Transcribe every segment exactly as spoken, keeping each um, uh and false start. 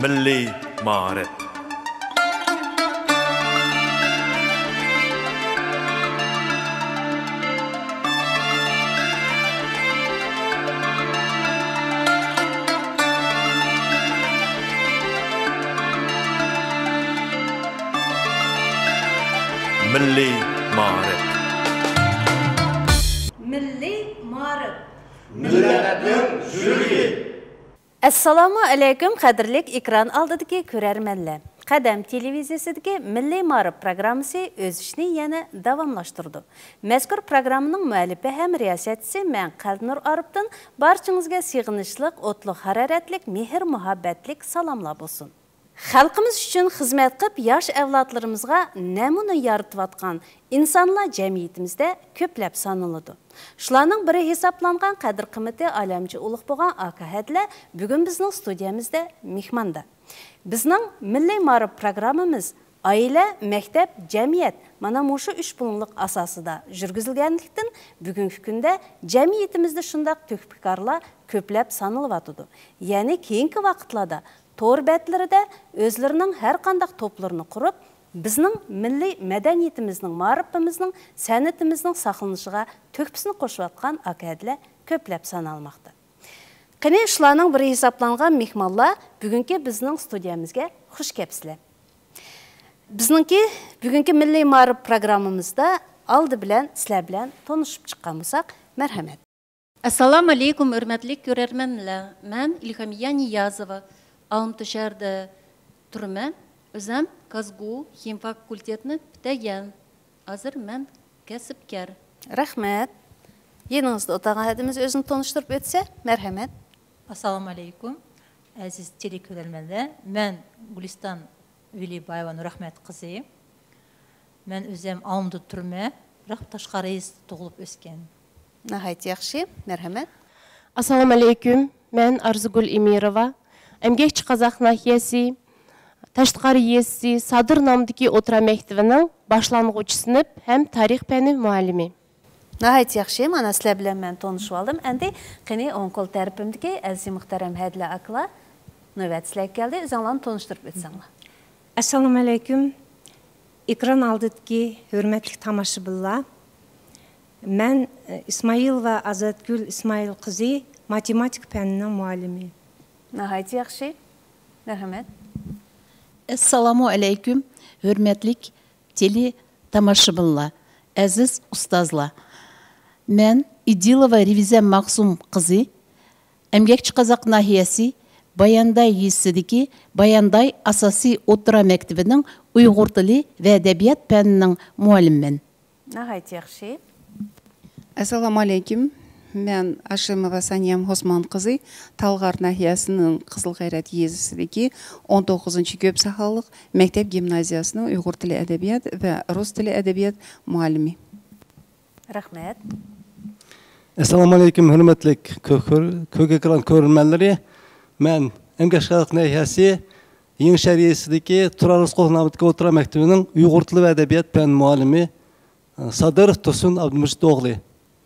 مىللىي مائارىپ. مىللىي مائارىپ. مىللىي مائارىپ. مىللەتنىڭ يۈرىكى. ئەسسالامۇ ئەلەيكۇم، قەدىرلىك ئېكران ئالدىدىكى كۆرەرمەنلەر! قەدەم تېلېۋىزىيەسىدىكى مىللىي مائارىپ پروگراممىسى ئۆز ئىشىنى يەنە داۋاملاشتۇرىدۇ. مەزكۇر پروگراممىنىڭ مۇئەللىپى ھەم رىياسەتچىسى مەن، قەلبىنۇر ئارىپتىن. بارچىڭىزگە سېغىنىشلىق، ئوتلۇق ھارارەتلىك، مېھىر-مۇھەببەتلىك سالاملار بولسۇن! خەلقىمىز ئۈچۈن خىزمەت قىلىپ، ياش ئەۋلادلىرىمىزغا نەمۇنە يارىتىۋاتقان ئىنسانلار جەمئىيىتىمىزدە كۆپلەپ سانىلىدۇ. شۇلارنىڭ بىرى ھېسابلانغان، قەدىر-قىممىتى ئالەمچە ئۇلۇغ بولغان ئاكا-ھەدىلەر بۈگۈن بىزنىڭ ستۇدىيەمىزدە مېھماندا. بىزنىڭ مىللىي مائارىپ پروگراممىمىز ئائىلە، مەكتەپ، جەمئىيەت، مانا مۇشۇ ئۈچ بۇلۇڭلۇق ئاساسىدا يۈرگۈزۈلگەنلىكتىن، بۈگۈنكى كۈندە جەمئىيىتىمىزدە شۇنداق تۆھپىكارلار كۆپلەپ سانىلىۋاتىدۇ. يەنى كېيىنكى ۋاقىتلاردا تور بەتلىرىدە ئۆزلىرىنىڭ ھەر قانداق توپلىرىنى قۇرۇپ، بىزنىڭ مىللىي مەدەنىيىتىمىزنىڭ، مائارىپىمىزنىڭ، سەنئىتىمىزنىڭ ساقلىنىشىغا تۆھپىسىنى قوشۇۋاتقان ئاكا-ھەدىلەر كۆپلەپ سانالماقتا. قېنى، شۇلارنىڭ بىرى ھېسابلانغان مېھمانلار بۈگۈنكى بىزنىڭ ستۇدىيەمىزگە خۇش كەپسىلەر. بىزنىڭكى بۈگۈنكى مىللىي مائارىپ پروگراممىمىزدا ئالدى بىلەن سىلەر بىلەن تونۇشۇپ چىققان بولساق، مەرھەمەت. ئەسسالامۇ ئەلەيكۇم، ھۆرمەتلىك كۆرەرمەنلەر. مەن ئىلھامىيە نىيازوۋا، ئالمۇتا شەھىرىدە تۇرىمەن. ئۆزەم كازگۇ خىم فاكۇلتېتىنى پۈتتۈرگەن. ھازىر مەن كەسىپكەر. رەھمەت. يېنىڭىزدا ئولتۇرغان ھەدىمىز ئۆزىنى تونۇشتۇرۇپ ئۆتسە، مەرھەمەت. ئەسسالامۇ ئەلەيكۇم، ئەزىز تېلېكۆرەرمەنلەر. مەن گۈلىستان ۋېلىبايېۋا نۇرئەخمەت قىزى. مەن ئۆزۈم ئالمۇتىدا تۇرىمەن، بىراق تاشقى رەئىستە تۇغۇلۇپ ئۆسكەن. ناھايىتى ياخشى، مەرھەمەت. ئەسسالامۇ ئەلەيكۇم، مەن ئارزۇگۈل ئېمىروۋا، ئەمگەكچى قازاق ناھىيەسى تاشتىقارا يېزىسى سادىر نامىدىكى ئوتتۇرا مەكتىۋىنىڭ باشلانغۇچ سىنىپ ھەم تارىخ پەنى مۇئەللىمى. ناھايىتى ياخشى، مانا سىلەر بىلەن مەن تونۇشۇۋالدىم. ئەمدى قېنى، ئوڭ قول تەرىپىمدىكى ئەزىز مۇھتەرەم ھەدىلە ئاكىلار، نۆۋەت سىلەرگە كەلدى، ئۆزۈڭلارنى تونۇشتۇرۇپ ئۆتسەڭلار. ئەسسالامۇ ئەلەيكۇم، ئېكران ئالدىدىكى ھۆرمەتلىك تاماشىبىنلار. مەن، ئە، ئىسمائىلوۋا ئازەتگۈل ئىسمائىل قىزى، ماتېماتىكا پەنىنىڭ مۇئەللىمى. ناھايىتى ياخشى. مەرھەمەت. ئەسسالامۇ ئەلەيكۇم، ھۆرمەتلىك تېلې تاماشىبىنلار، ئەزىز ئۇستازلار! مەن ئىدىلوۋا رېۋىزە ماخسۇم قىزى، ئەمگەكچى قازاق ناھىيەسى بايانداي يېزىسىدىكى بايانداي ئاساسىي ئوتتۇرا مەكتىپىنىڭ ئۇيغۇر تىلى ۋە ئەدەبىيات پەنىنىڭ مۇئەللىمىمەن. ناھايىتى ياخشى. ئەسسالامۇ ئەلەيكۇم. مەن ھاشىموۋا سانىيەم ھوسمان قىزى، تالغار ناھىيەسىنىڭ قىزىل غەيرەت يېزىسىدىكى ئون توققۇزىنچى كۆپ ساھەلىك مەكتەپ گىمنازىيەسىنىڭ ئۇيغۇر تىلى ئەدەبىيات ۋە رۇس تىلى ئەدەبىيات مۇئەللىمى. رەھمەت. ئەسسالامۇ ئەلەيكۇم، ھۆرمەتلىك كۆك، كۆك ئېكران كۆرۈرمەنلىرى. مەن ئەمگەكچى قازاق ناھىيەسى يېڭىشەھەر يېزىسىدىكى تۇرار رىزقۇللا نامىدىكى ئوتتۇرا مەكتىپىنىڭ ئۇيغۇر تىلى ۋە ئەدەبىيات پەن مۇئەللىمى سادىر تۇرسۇن ئابدۇمۇجىت ئوغلى.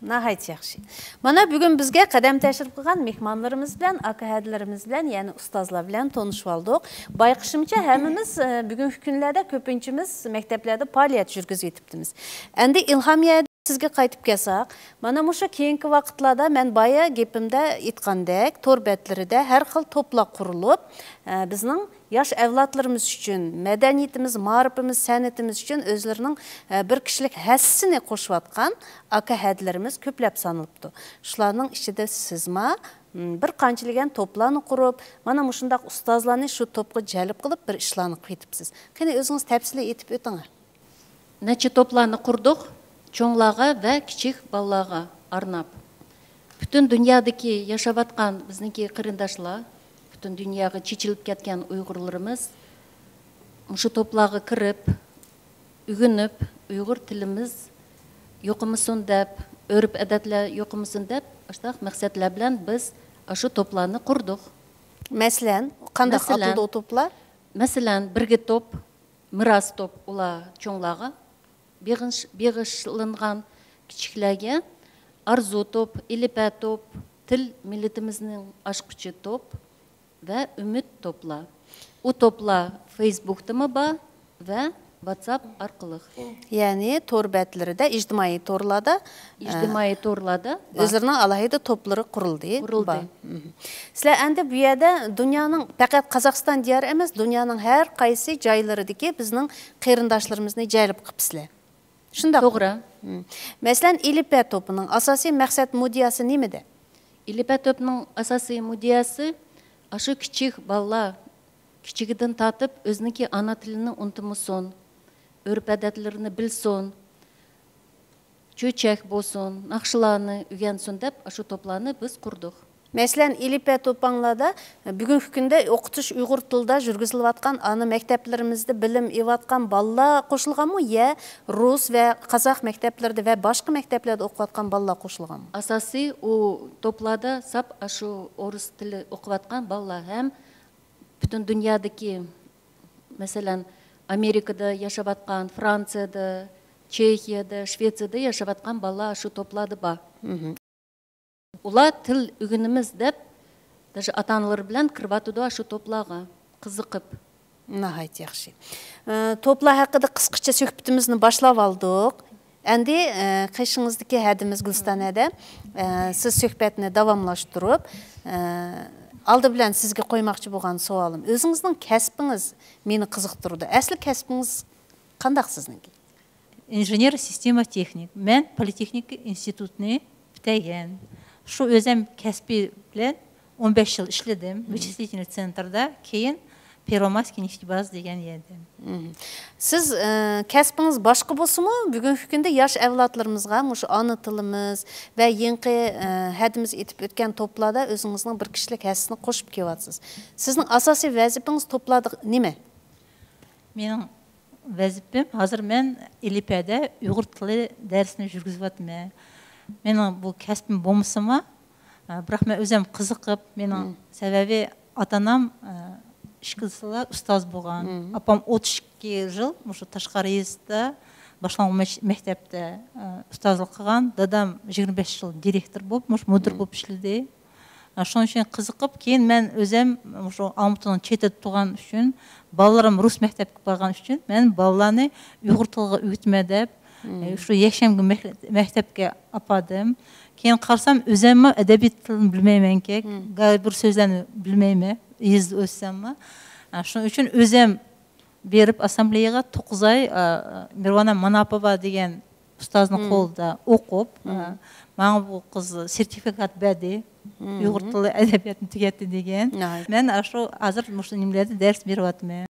ناھايىتى ياخشى. مانا بۈگۈن بىزگە قەدەم تەشرىپ قىلغان مېھمانلىرىمىز بىلەن، ئاكا ھەدىلىرىمىز بىلەن، يەنى ئۇستازلار بىلەن تونۇشۇۋالدۇق. بايقىشىمچە، ھەممىمىز، ئە، بۈگۈنكى كۈنلەردە كۆپىنچىمىز مەكتەپلەردە پائالىيەت يۈرگۈزۈۋېتىپتىمىز. ئەمدى ئىلھامىيە، سىزگە قايتىپ كەلسەك، مانا مۇشۇ كېيىنكى ۋاقىتلاردا مەن بايا گېپىمدە ئېيتقاندەك، تور بەتلىرىدە ھەر خىل توپلار قۇرۇلۇپ، ئە، بىزنىڭ ياش ئەۋلادلىرىمىز ئۈچۈن، مەدەنىيىتىمىز، مائارىپىمىز، سەنئىتىمىز ئۈچۈن ئۆزلىرىنىڭ، ئە، بىر كىشىلىك ھەسسىسىنى قوشۇۋاتقان ئاكا ھەدىلىرىمىز كۆپلەپ سانىلىپتۇ. شۇلارنىڭ ئىچىدە سىزما، م، بىر قانچىلىگەن توپلارنى قۇرۇپ، مانا مۇشۇنداق ئۇستازلارنى شۇ توپقا جەلپ قىلىپ بىر ئىشلارنى قىلىۋېتىپسىز. قېنى، ئۆزىڭىز تەپسىلىي ئېيتىپ ئۆتۈڭە. نەچچە توپلارنى قۇردۇق، چوڭلارغا ۋە كىچىك بالىلارغا ئارناپ. پۈتۈن دۇنيادىكى ياشاۋاتقان بىزنىڭكى قېرىنداشلار، پۈتۈن دۇنياغا چېچىلىپ كەتكەن ئۇيغۇرلىرىمىز مۇشۇ توپلارغا كىرىپ، ئۆگىنىپ، ئۇيغۇر تىلىمىز يوقىمىسۇن دەپ، ئۆرپ-ئادەتلەر يوقىمىسۇن دەپ، ئاشۇنداق مەقسەتلەر بىلەن بىز ئاشۇ توپلارنى قۇردۇق. مەسىلەن، قانداق مەسىلەن، ئاتىلىدۇ ئۇ توپلار؟ مەسىلەن، بىرگە توپ، مىراس توپ ئۇلار چوڭلارغا، بېغىش-، بېغىشلانغان كىچىكلەرگە ئارزۇ توپ، ئېلىپە توپ، تىل مىللىتىمىزنىڭ ئاچقۇچى توپ ۋە ئۈمىد توپلار. ئۇ توپلار فېيسبۇكتىمۇ بار ۋە ۋاتساپ ئارقىلىق. يەنى تور بەتلىرىدە، ئىجتىمائىي تورلاردا، ئە، ئىجتىمائىي تورلاردا بار. ئۆزلىرىنىڭ ئالاھىدە توپلىرى قۇرۇلدى. قۇرۇلدى. بار. مم. سىلەر ئەندى بۇ يەردە دۇنيانىڭ پەقەت قازاقىستان دىيارى ئەمەس، دۇنيانىڭ ھەر قايسى جايلىرىدىكى بىزنىڭ قېرىنداشلىرىمىزنى جەلپ قىپسىلەر. شۇنداق. توغرا. مم. مەسىلەن، ئېلىپە توپىنىڭ ئاساسىي مەقسەت مۇددىئاسى نېمىدە؟ ئېلىپە توپىنىڭ ئاساسىي مۇددىئاسى ئاشۇ كىچىك بالىلار كىچىكىدىن تارتىپ ئۆزىنىڭكى ئانا تىلىنى ئۇنتۇمىسۇن، ئۆرپ-ئادەتلىرىنى بىلسۇن، چۆچەك بولسۇن، ناخشىلارنى ئۆگەنسۇن دەپ ئاشۇ توپلارنى بىز قۇردۇق. مەسىلەن، ئېلىپە توپاڭلاردا بۈگۈنكى كۈندە ئوقۇتۇش ئۇيغۇر تىلىدا يۈرگۈزۈلۈۋاتقان، ئانا مەكتەپلىرىمىزدە بىلىم ئېلىۋاتقان بالىلار قوشۇلغانمۇ يا رۇس ۋە قازاق مەكتەپلىرىدە ۋە باشقا مەكتەپلەردە ئوقۇۋاتقان بالىلار قوشۇلغانمۇ؟ ئاساسىي ئۇ توپلاردا ساپ ئاشۇ ئورۇس تىلى ئوقۇۋاتقان بالىلار ھەم پۈتۈن دۇنيادىكى، مەسىلەن، ئامېرىكىدا ياشاۋاتقان، فرانسىيەدە، چېخىيەدە، شىۋېتسىيەدە ياشاۋاتقان بالىلار شۇ توپلاردا بار. ئۇلار تىل ئۆگىنىمىز دەپ، دەرسى ئاتا-ئانىلىرى بىلەن كىرىۋاتىدۇ شۇ توپلارغا قىزىقىپ. ناھايىتى ياخشى. ئە، توپلار ھەققىدە قىسقىچە سۆھبىتىمىزنى باشلاپ ئالدۇق. ئەندى، ئە، قېشىڭىزدىكى ھەدىمىز گۈلىستان ھەدە، ئە، سىز سۆھبەتنى داۋاملاشتۇرۇپ، ئە، ئالدى بىلەن سىزگە قويماقچى بولغان سوئالىم، ئۆزىڭىزنىڭ كەسپىڭىز مېنى قىزىقتۇرىدۇ. ئەسلى كەسپىڭىز قانداق سىزنىڭكى؟ ئىنژېنېر سىستېما تېخنىك. مەن پولىتېخنىكا ئىنستىتۇتىنى پۈتتۈرگەن. شۇ ئۆزۈم كەسپى بىلەن ئون بەش يىل ئىشلىدىم. ۋىچىسلىتىلنىي تسېنتىردا، كېيىن پېرۋاماس كىنىشكى باز دېگەن يەردە. سىز، ئە، كەسپىڭىز باشقا بولسىمۇ، بۈگۈنكى كۈندە ياش ئەۋلادلىرىمىزغا مۇشۇ ئانا تىلىمىز ۋە يېڭىقى، ئە، ھەدىمىز ئېتىپ ئۆتكەن توپلاردا ئۆزىڭىزنىڭ بىر كىشىلىك ھەسسىسىنى قوشۇپ كېلىۋاتىسىز. سىزنىڭ ئاساسىي ۋەزىپىڭىز توپلاردا نېمە؟ مېنىڭ ۋەزىپەم، ھازىر مەن ئېلىپەدە ئۇيغۇر تىلى دەرسىنى يۈرگۈزۈۋاتىمەن. مېنىڭ بۇ كەسپىم بولمىسىمۇ، ئە، بىراق مەن ئۆزۈم قىزىقىپ، مېنىڭ سەۋەبى ئاتا-ئانام، ئە، ئىككىلىسىلا ئۇستاز بولغان. ئاپام ئوتتۇز ئىككى يىل مۇشۇ تاشقى رېيىستا باشلانغۇچ مەكتەپتە، ئە، ئۇستازلىق قىلغان. دادام يىگىرمە بەش يىل دىرېكتور بولۇپ، مۇشۇ مۇدىر بولۇپ ئىشلىدى. شۇنىڭ ئۈچۈن قىزىقىپ، كېيىن مەن ئۆزۈم شۇ ئالمۇتىنىڭ چېتىدە تۇرغان ئۈچۈن، بالىلىرىم رۇس مەكتەپكە بارغان ئۈچۈن، مەن بالىلارنى ئۇيغۇر تىلىغا ئۆگىتىمەن دەپ، شۇ يەكشەنبە مەك-، مەكتەپكە ئاپاردىم. كېيىن قارىسام، ئۆزۈممۇ ئەدەبىيات تىلىنى بىلمەيمەنكەن، بىر سۆزلەرنى بىلمەيمەن، يېزىدا ئۆسسەممۇ. شۇنىڭ ئۈچۈن ئۆزۈم بېرىپ ئاسسامبلېياغا توققۇز ئاي، ئا، مىرۋانا ماناپوۋا دېگەن ئۇستازنىڭ قولىدا ئوقۇپ، ئا، ماڭا بۇ قىز سېرتىفىكات بەردى. ئۇيغۇر تىلى ئەدەبىياتىنى تۈگەتتى دېگەن. مەن ئاشۇ ھازىر مۇشۇ نېمىلەردە دەرس بېرىۋاتىمەن.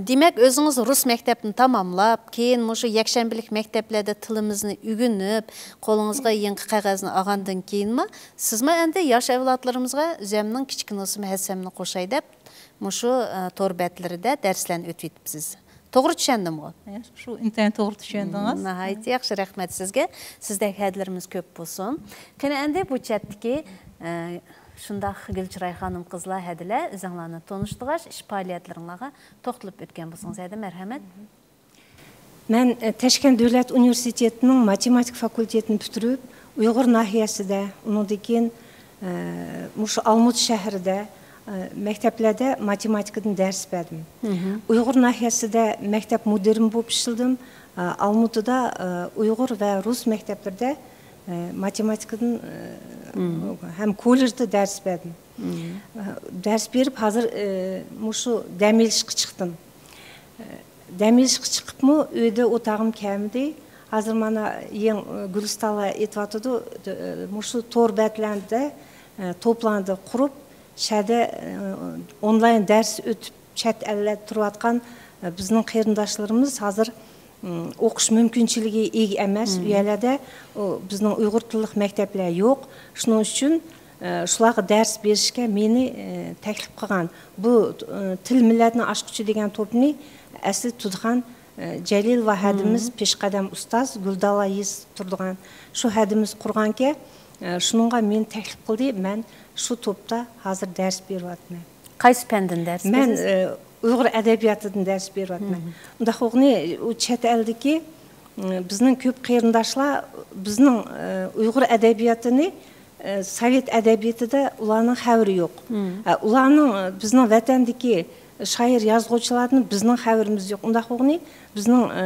دېمەك، ئۆزىڭىز رۇس مەكتەپنى تاماملاپ، كېيىن مۇشۇ يەكشەنبىلىك مەكتەپلەردە تىلىمىزنى ئۆگىنىپ، قولىڭىزغا يېڭى قەغەزنى ئالغاندىن كېيىنمۇ، سىزمۇ ئەندى ياش ئەۋلادلىرىمىزغا ئۆزەمنىڭ كىچىككىنە بولسىمۇ ھەسسەمنى قوشاي دەپ، مۇشۇ، ئە، تور بەتلىرىدە دەرسلەرنى ئۆتۈۋېتىپسىز. توغرا چۈشەندىمغۇ؟ ئە، شۇ ئىنتايىن توغرا چۈشەندىڭىز. ناھايىتى ياخشى، رەھمەت سىزگە. سىزدەك ھەدىلىرىمىز كۆپ بولسۇن. قېنى ئەندى بۇ چەتتىكى، ئە، شۇنداق گۈلچىراي خانىم قىزلار ھەدىلەر، ئۆزۈڭلارنى تونۇشتۇرغاچ، ئىش پائالىيەتلىرىڭلارغا توختىلىپ ئۆتكەن بولسىڭىز ھەدە، مەرھەمەت. مەن، ئە، تەشكەنت دۆلەت ئۇنىۋېرسىتېتىنىڭ ماتېماتىكا فاكۇلتېتىنى پۈتتۈرۈپ، ئۇيغۇر ناھىيەسىدە، ئۇنىڭدىن كېيىن، ئە، مۇشۇ ئالمۇتا شەھىرىدە، ئە، مەكتەپلەردە ماتېماتىكىدىن دەرس بەردىم. ئۇيغۇر ناھىيەسىدە مەكتەپ مۇدىرىمۇ بولۇپ ئىشلىدىم. ئە، ئالمۇتىدا، ئە، ئۇيغۇر ۋە رۇس مەكتەپلىرىدە، ئە، ماتېماتىكىدىن، ئە، ھەم كوللېجدا دەرس بەردىم. ئە، دەرس بېرىپ، ھازىر، ئە، مۇشۇ دەم ئېلىشقا چىقتىم. دەم ئېلىشقا چىقىپمۇ ئۆيدە ئولتۇرغۇم كەلمىدى. ھازىر مانا يېڭى گۈلىستانلار ئېيتىۋاتىدۇ، مۇشۇ تور بەتلەردە، توپلارنى قۇرۇپ، شەدە ئونلاين دەرس ئۆتۈپ، چەت ئەللەردە تۇرۇۋاتقان بىزنىڭ قېرىنداشلىرىمىز ھازىر ئوقۇش مۇمكىنچىلىكى ئىگە ئەمەس. ئۇ يەرلەردە بىزنىڭ ئۇيغۇر تىللىق مەكتەپلەر يوق. شۇنىڭ ئۈچۈن شۇلارغا دەرس بېرىشكە مېنى تەكلىپ قىلغان. بۇ تىل مىللەتنى ئاچقۇچى دېگەن توپنى ئەسلى تۇتقان، ئە، جەلىل ۋە ھەدىمىز پېشقەدەم ئۇستاز گۈلدالا يېزىپ تۇرىدىغان شۇ ھەدىمىز قۇرغانكەن، ئە، شۇنىڭغا مېنى تەكلىپ قىلدى. مەن شۇ توپتا ھازىر دەرس بېرىۋاتىمەن. قايسى پەندىن دەرس بېرىسىز؟ مەن، ئە، ئۇيغۇر ئەدەبىياتىدىن دەرس بېرىۋاتىمەن. ئۇنداق بولغىنى ئۇ چەت ئەلدىكى، ئە، بىزنىڭ كۆپ قېرىنداشلار بىزنىڭ، ئە، ئۇيغۇر ئەدەبىياتىنى، ئە، سوۋېت ئەدەبىياتىدا ئۇلارنىڭ خەۋىرى يوق. ئە، ئۇلارنىڭ، ئە، بىزنىڭ ۋەتەندىكى شائىر يازغۇچىلاردىن بىزنىڭ خەۋىرىمىز يوق. ئۇنداق بولغىنى بىزنىڭ، ئە،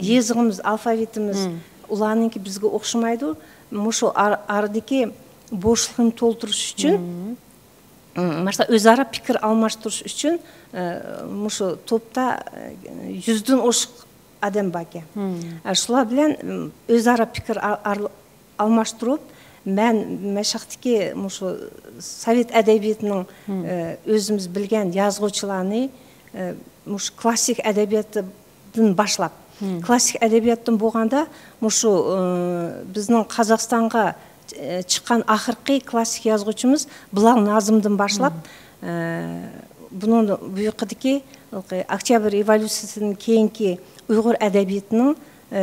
يېزىقىمىز، ئالفاۋىتىمىز ئۇلارنىڭكى بىزگە ئوخشىمايدۇ. مۇشۇ ئار-، ئارىدىكى بوشلۇقنى تولدۇرۇش ئۈچۈن، مم، مەسىلەن، ئۆزئارا پىكىر ئالماشتۇرۇش ئۈچۈن، ئە، مۇشۇ توپتا، ئە، يۈزدىن ئوشۇق ئادەم باركەن. مم. ئە، شۇلار بىلەن، ئىم، ئۆزئارا پىكىر ئال-، ئال-، ئالماشتۇرۇپ، مەن مەشرەقتىكى مۇشۇ سوۋېت ئەدەبىياتىنىڭ، مم، ئە، ئۆزىمىز بىلگەن يازغۇچىلارنى، ئە، مۇشۇ كلاسسىك ئەدەبىياتتىن باشلاپ، مم، كلاسسىك ئەدەبىياتتىن بولغاندا، مۇشۇ، ئە، بىزنىڭ قازاقىستانغا، ئە، چىققان ئاخىرقى كلاسسىك يازغۇچىمىز بىلال نازىمدىن باشلاپ، مم، ئە، بۇنىڭ بۇ يۇقىدىكى ئوكتيابر رېۋوليۇتسىيىسىدىن كېيىنكى ئۇيغۇر ئەدەبىياتىنىڭ، ئە،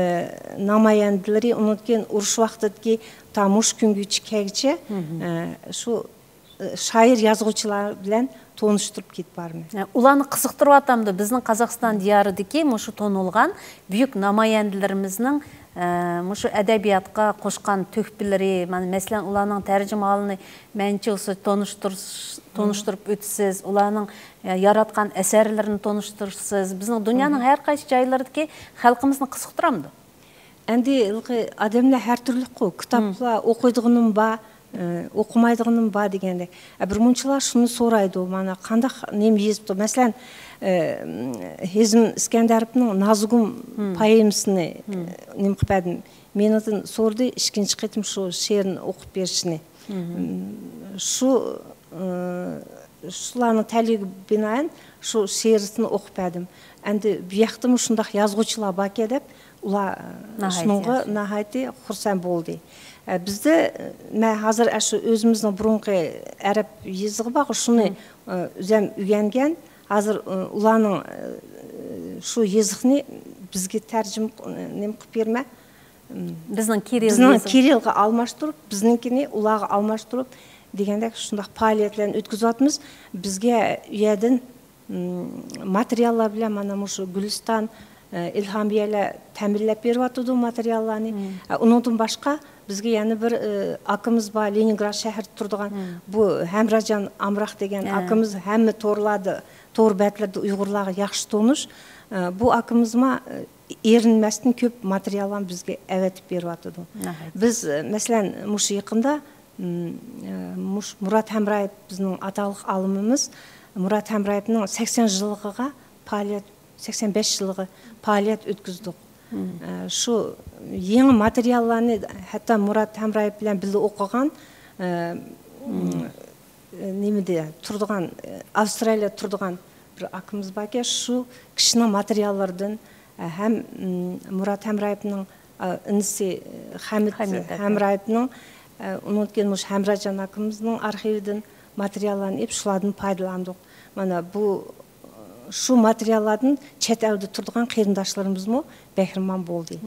نامايەندىلىرى، ئۇنىڭدىن كېيىن ئۇرۇش ۋاقتىدىكى تا مۇشۇ كۈنگىچە كەلگۈچە، مم، ئە، شۇ، ئە، شائىر يازغۇچىلار بىلەن تونۇشتۇرۇپ كېتىپ بارىمەن. ئە، ئۇلارنى قىزىقتۇرۇۋاتامدۇ؟ بىزنىڭ قازاقىستان دىيارىدىكى مۇشۇ تونۇلغان بۈيۈك نامايەندىلىرىمىزنىڭ، ئە، مۇشۇ ئەدەبىياتقا قوشقان تۆھپىلىرى، مانا، مەسىلەن، ئۇلارنىڭ تەرجىمىھالىنى مەنچە بولسا تونۇشتۇرۇش-، تونۇشتۇرۇپ ئۆتىسىز، ئۇلارنىڭ، ئە، ياراتقان ئەسەرلىرىنى تونۇشتۇرىسىز. بىزنىڭ دۇنيانىڭ ھەر قايسى جايلىرىدىكى خەلقىمىزنى قىزىقتۇرامدۇ؟ ئەمدى ھېلىقى ئادەملەر ھەر تۈرلۈكقۇ، كىتابلار ئوقۇيدىغىنىمۇ بار، ئە، ئوقۇمايدىغىنىمۇ بار دېگەندەك. ئە، بىر مۇنچىلار شۇنى سورايدۇ، مانا، قانداق نېمە يېزىپتۇ؟ مەسىلەن، ئە، ھېزىم ئىسكەندەروۋنىڭ نازۇگۇم پوئېمىسىنى، ئە، نېمە قىلىپ بەردىم. مېنىڭدىن سورىدى ئىككىنچى قېتىم شۇ شېئىرنى ئوقۇپ بېرىشنى. شۇ، ئى، شۇلارنىڭ تەلىپىگە بىنائەن شۇ شېئىرىسىنى ئوقۇپ بەردىم. ئەمدى بۇ ياقتىمۇ شۇنداق يازغۇچىلار باركەن دەپ، ئۇلار، ئى، ناھايىتى شۇنىڭغا ياخشى. ناھايىتى خۇرسەن بولدى. ئە، بىزدە، ئە، مەن ھازىر ئاشۇ ئۆزىمىزنىڭ بۇرۇنقى ئەرەب يېزىقى بارغۇ، شۇنى، ئى، ئۆزۈم ئۆگەنگەن. ھازىر، ئى، ئۇلارنىڭ، ئى، شۇ يېزىقنى بىزگە تەرجىمە، ئى، نېمە قىلىپ بېرىمەن. بىزنىڭ كىرىل بىزنىڭ يېزىق. كىرىلغا ئالماشتۇرۇپ، بىزنىڭكىنى ئۇلارغا ئالماشتۇرۇپ دېگەندەك شۇنداق پائالىيەتلەرنى ئۆتكۈزۈۋاتىمىز. بىزگە ئۇ يەردىن، م، ماتېرىياللار بىلەن مانا مۇشۇ گۈلىستان، ئە، ئىلھامىيەلەر تەمىنلەپ بېرىۋاتىدۇ ماتېرىياللارنى. ئە، ئۇنىڭدىن باشقا بىزگە يەنە بىر، ئە، ئاكىمىز بار، لېنىنگراد شەھىرىدە تۇرىدىغان بۇ ھەمراجان ئامراق دېگەن ئاكىمىز ھەممە تورلاردا، تور بەتلىرىدە ئۇيغۇرلارغا ياخشى تونۇش. ئە، بۇ ئاكىمىزمۇ، ئە، ئېرىنمەستىن كۆپ ماتېرىياللارنى بىزگە ئەۋەتىپ بېرىۋاتىدۇ. ناھايىتى. بىز، مەسىلەن، مۇشۇ يېقىندا، م، مۇش-، مۇرات ھەمرايېف بىزنىڭ ئاتاقلىق ئالىمىمىز، مۇرات ھەمرايېفنىڭ سەكسەن يىللىقىغا پائالىيەت، سەكسەن بەش يىللىقى پائالىيەت ئۆتكۈزدۇق. ئە، شۇ يېڭى ماتېرىياللارنى ھەتتا مۇرات ھەمرايېف بىلەن بىللە ئوقۇغان، ئە، نېمىدە تۇرىدىغان، ئاۋسترالىيەدە تۇرىدىغان بىر ئاكىمىز باركەن، شۇ كىشىنىڭ ماتېرىياللىرىدىن، ھەم مۇرات ھەمرايېۋنىڭ ئىنىسى خەمىت ھەمرايېۋنىڭ، ئۇنىڭدىن كېيىن مۇشۇ ھەمراجان ئاكىمىزنىڭ ئارخىۋىدىن ماتېرىياللارنى ئېلىپ، شۇلاردىن پايدىلاندۇق. مانا بۇ شۇ ماتېرىياللاردىن چەت ئەلدە تۇرىدىغان قېرىنداشلىرىمىزمۇ بەھرىمەن بولدى.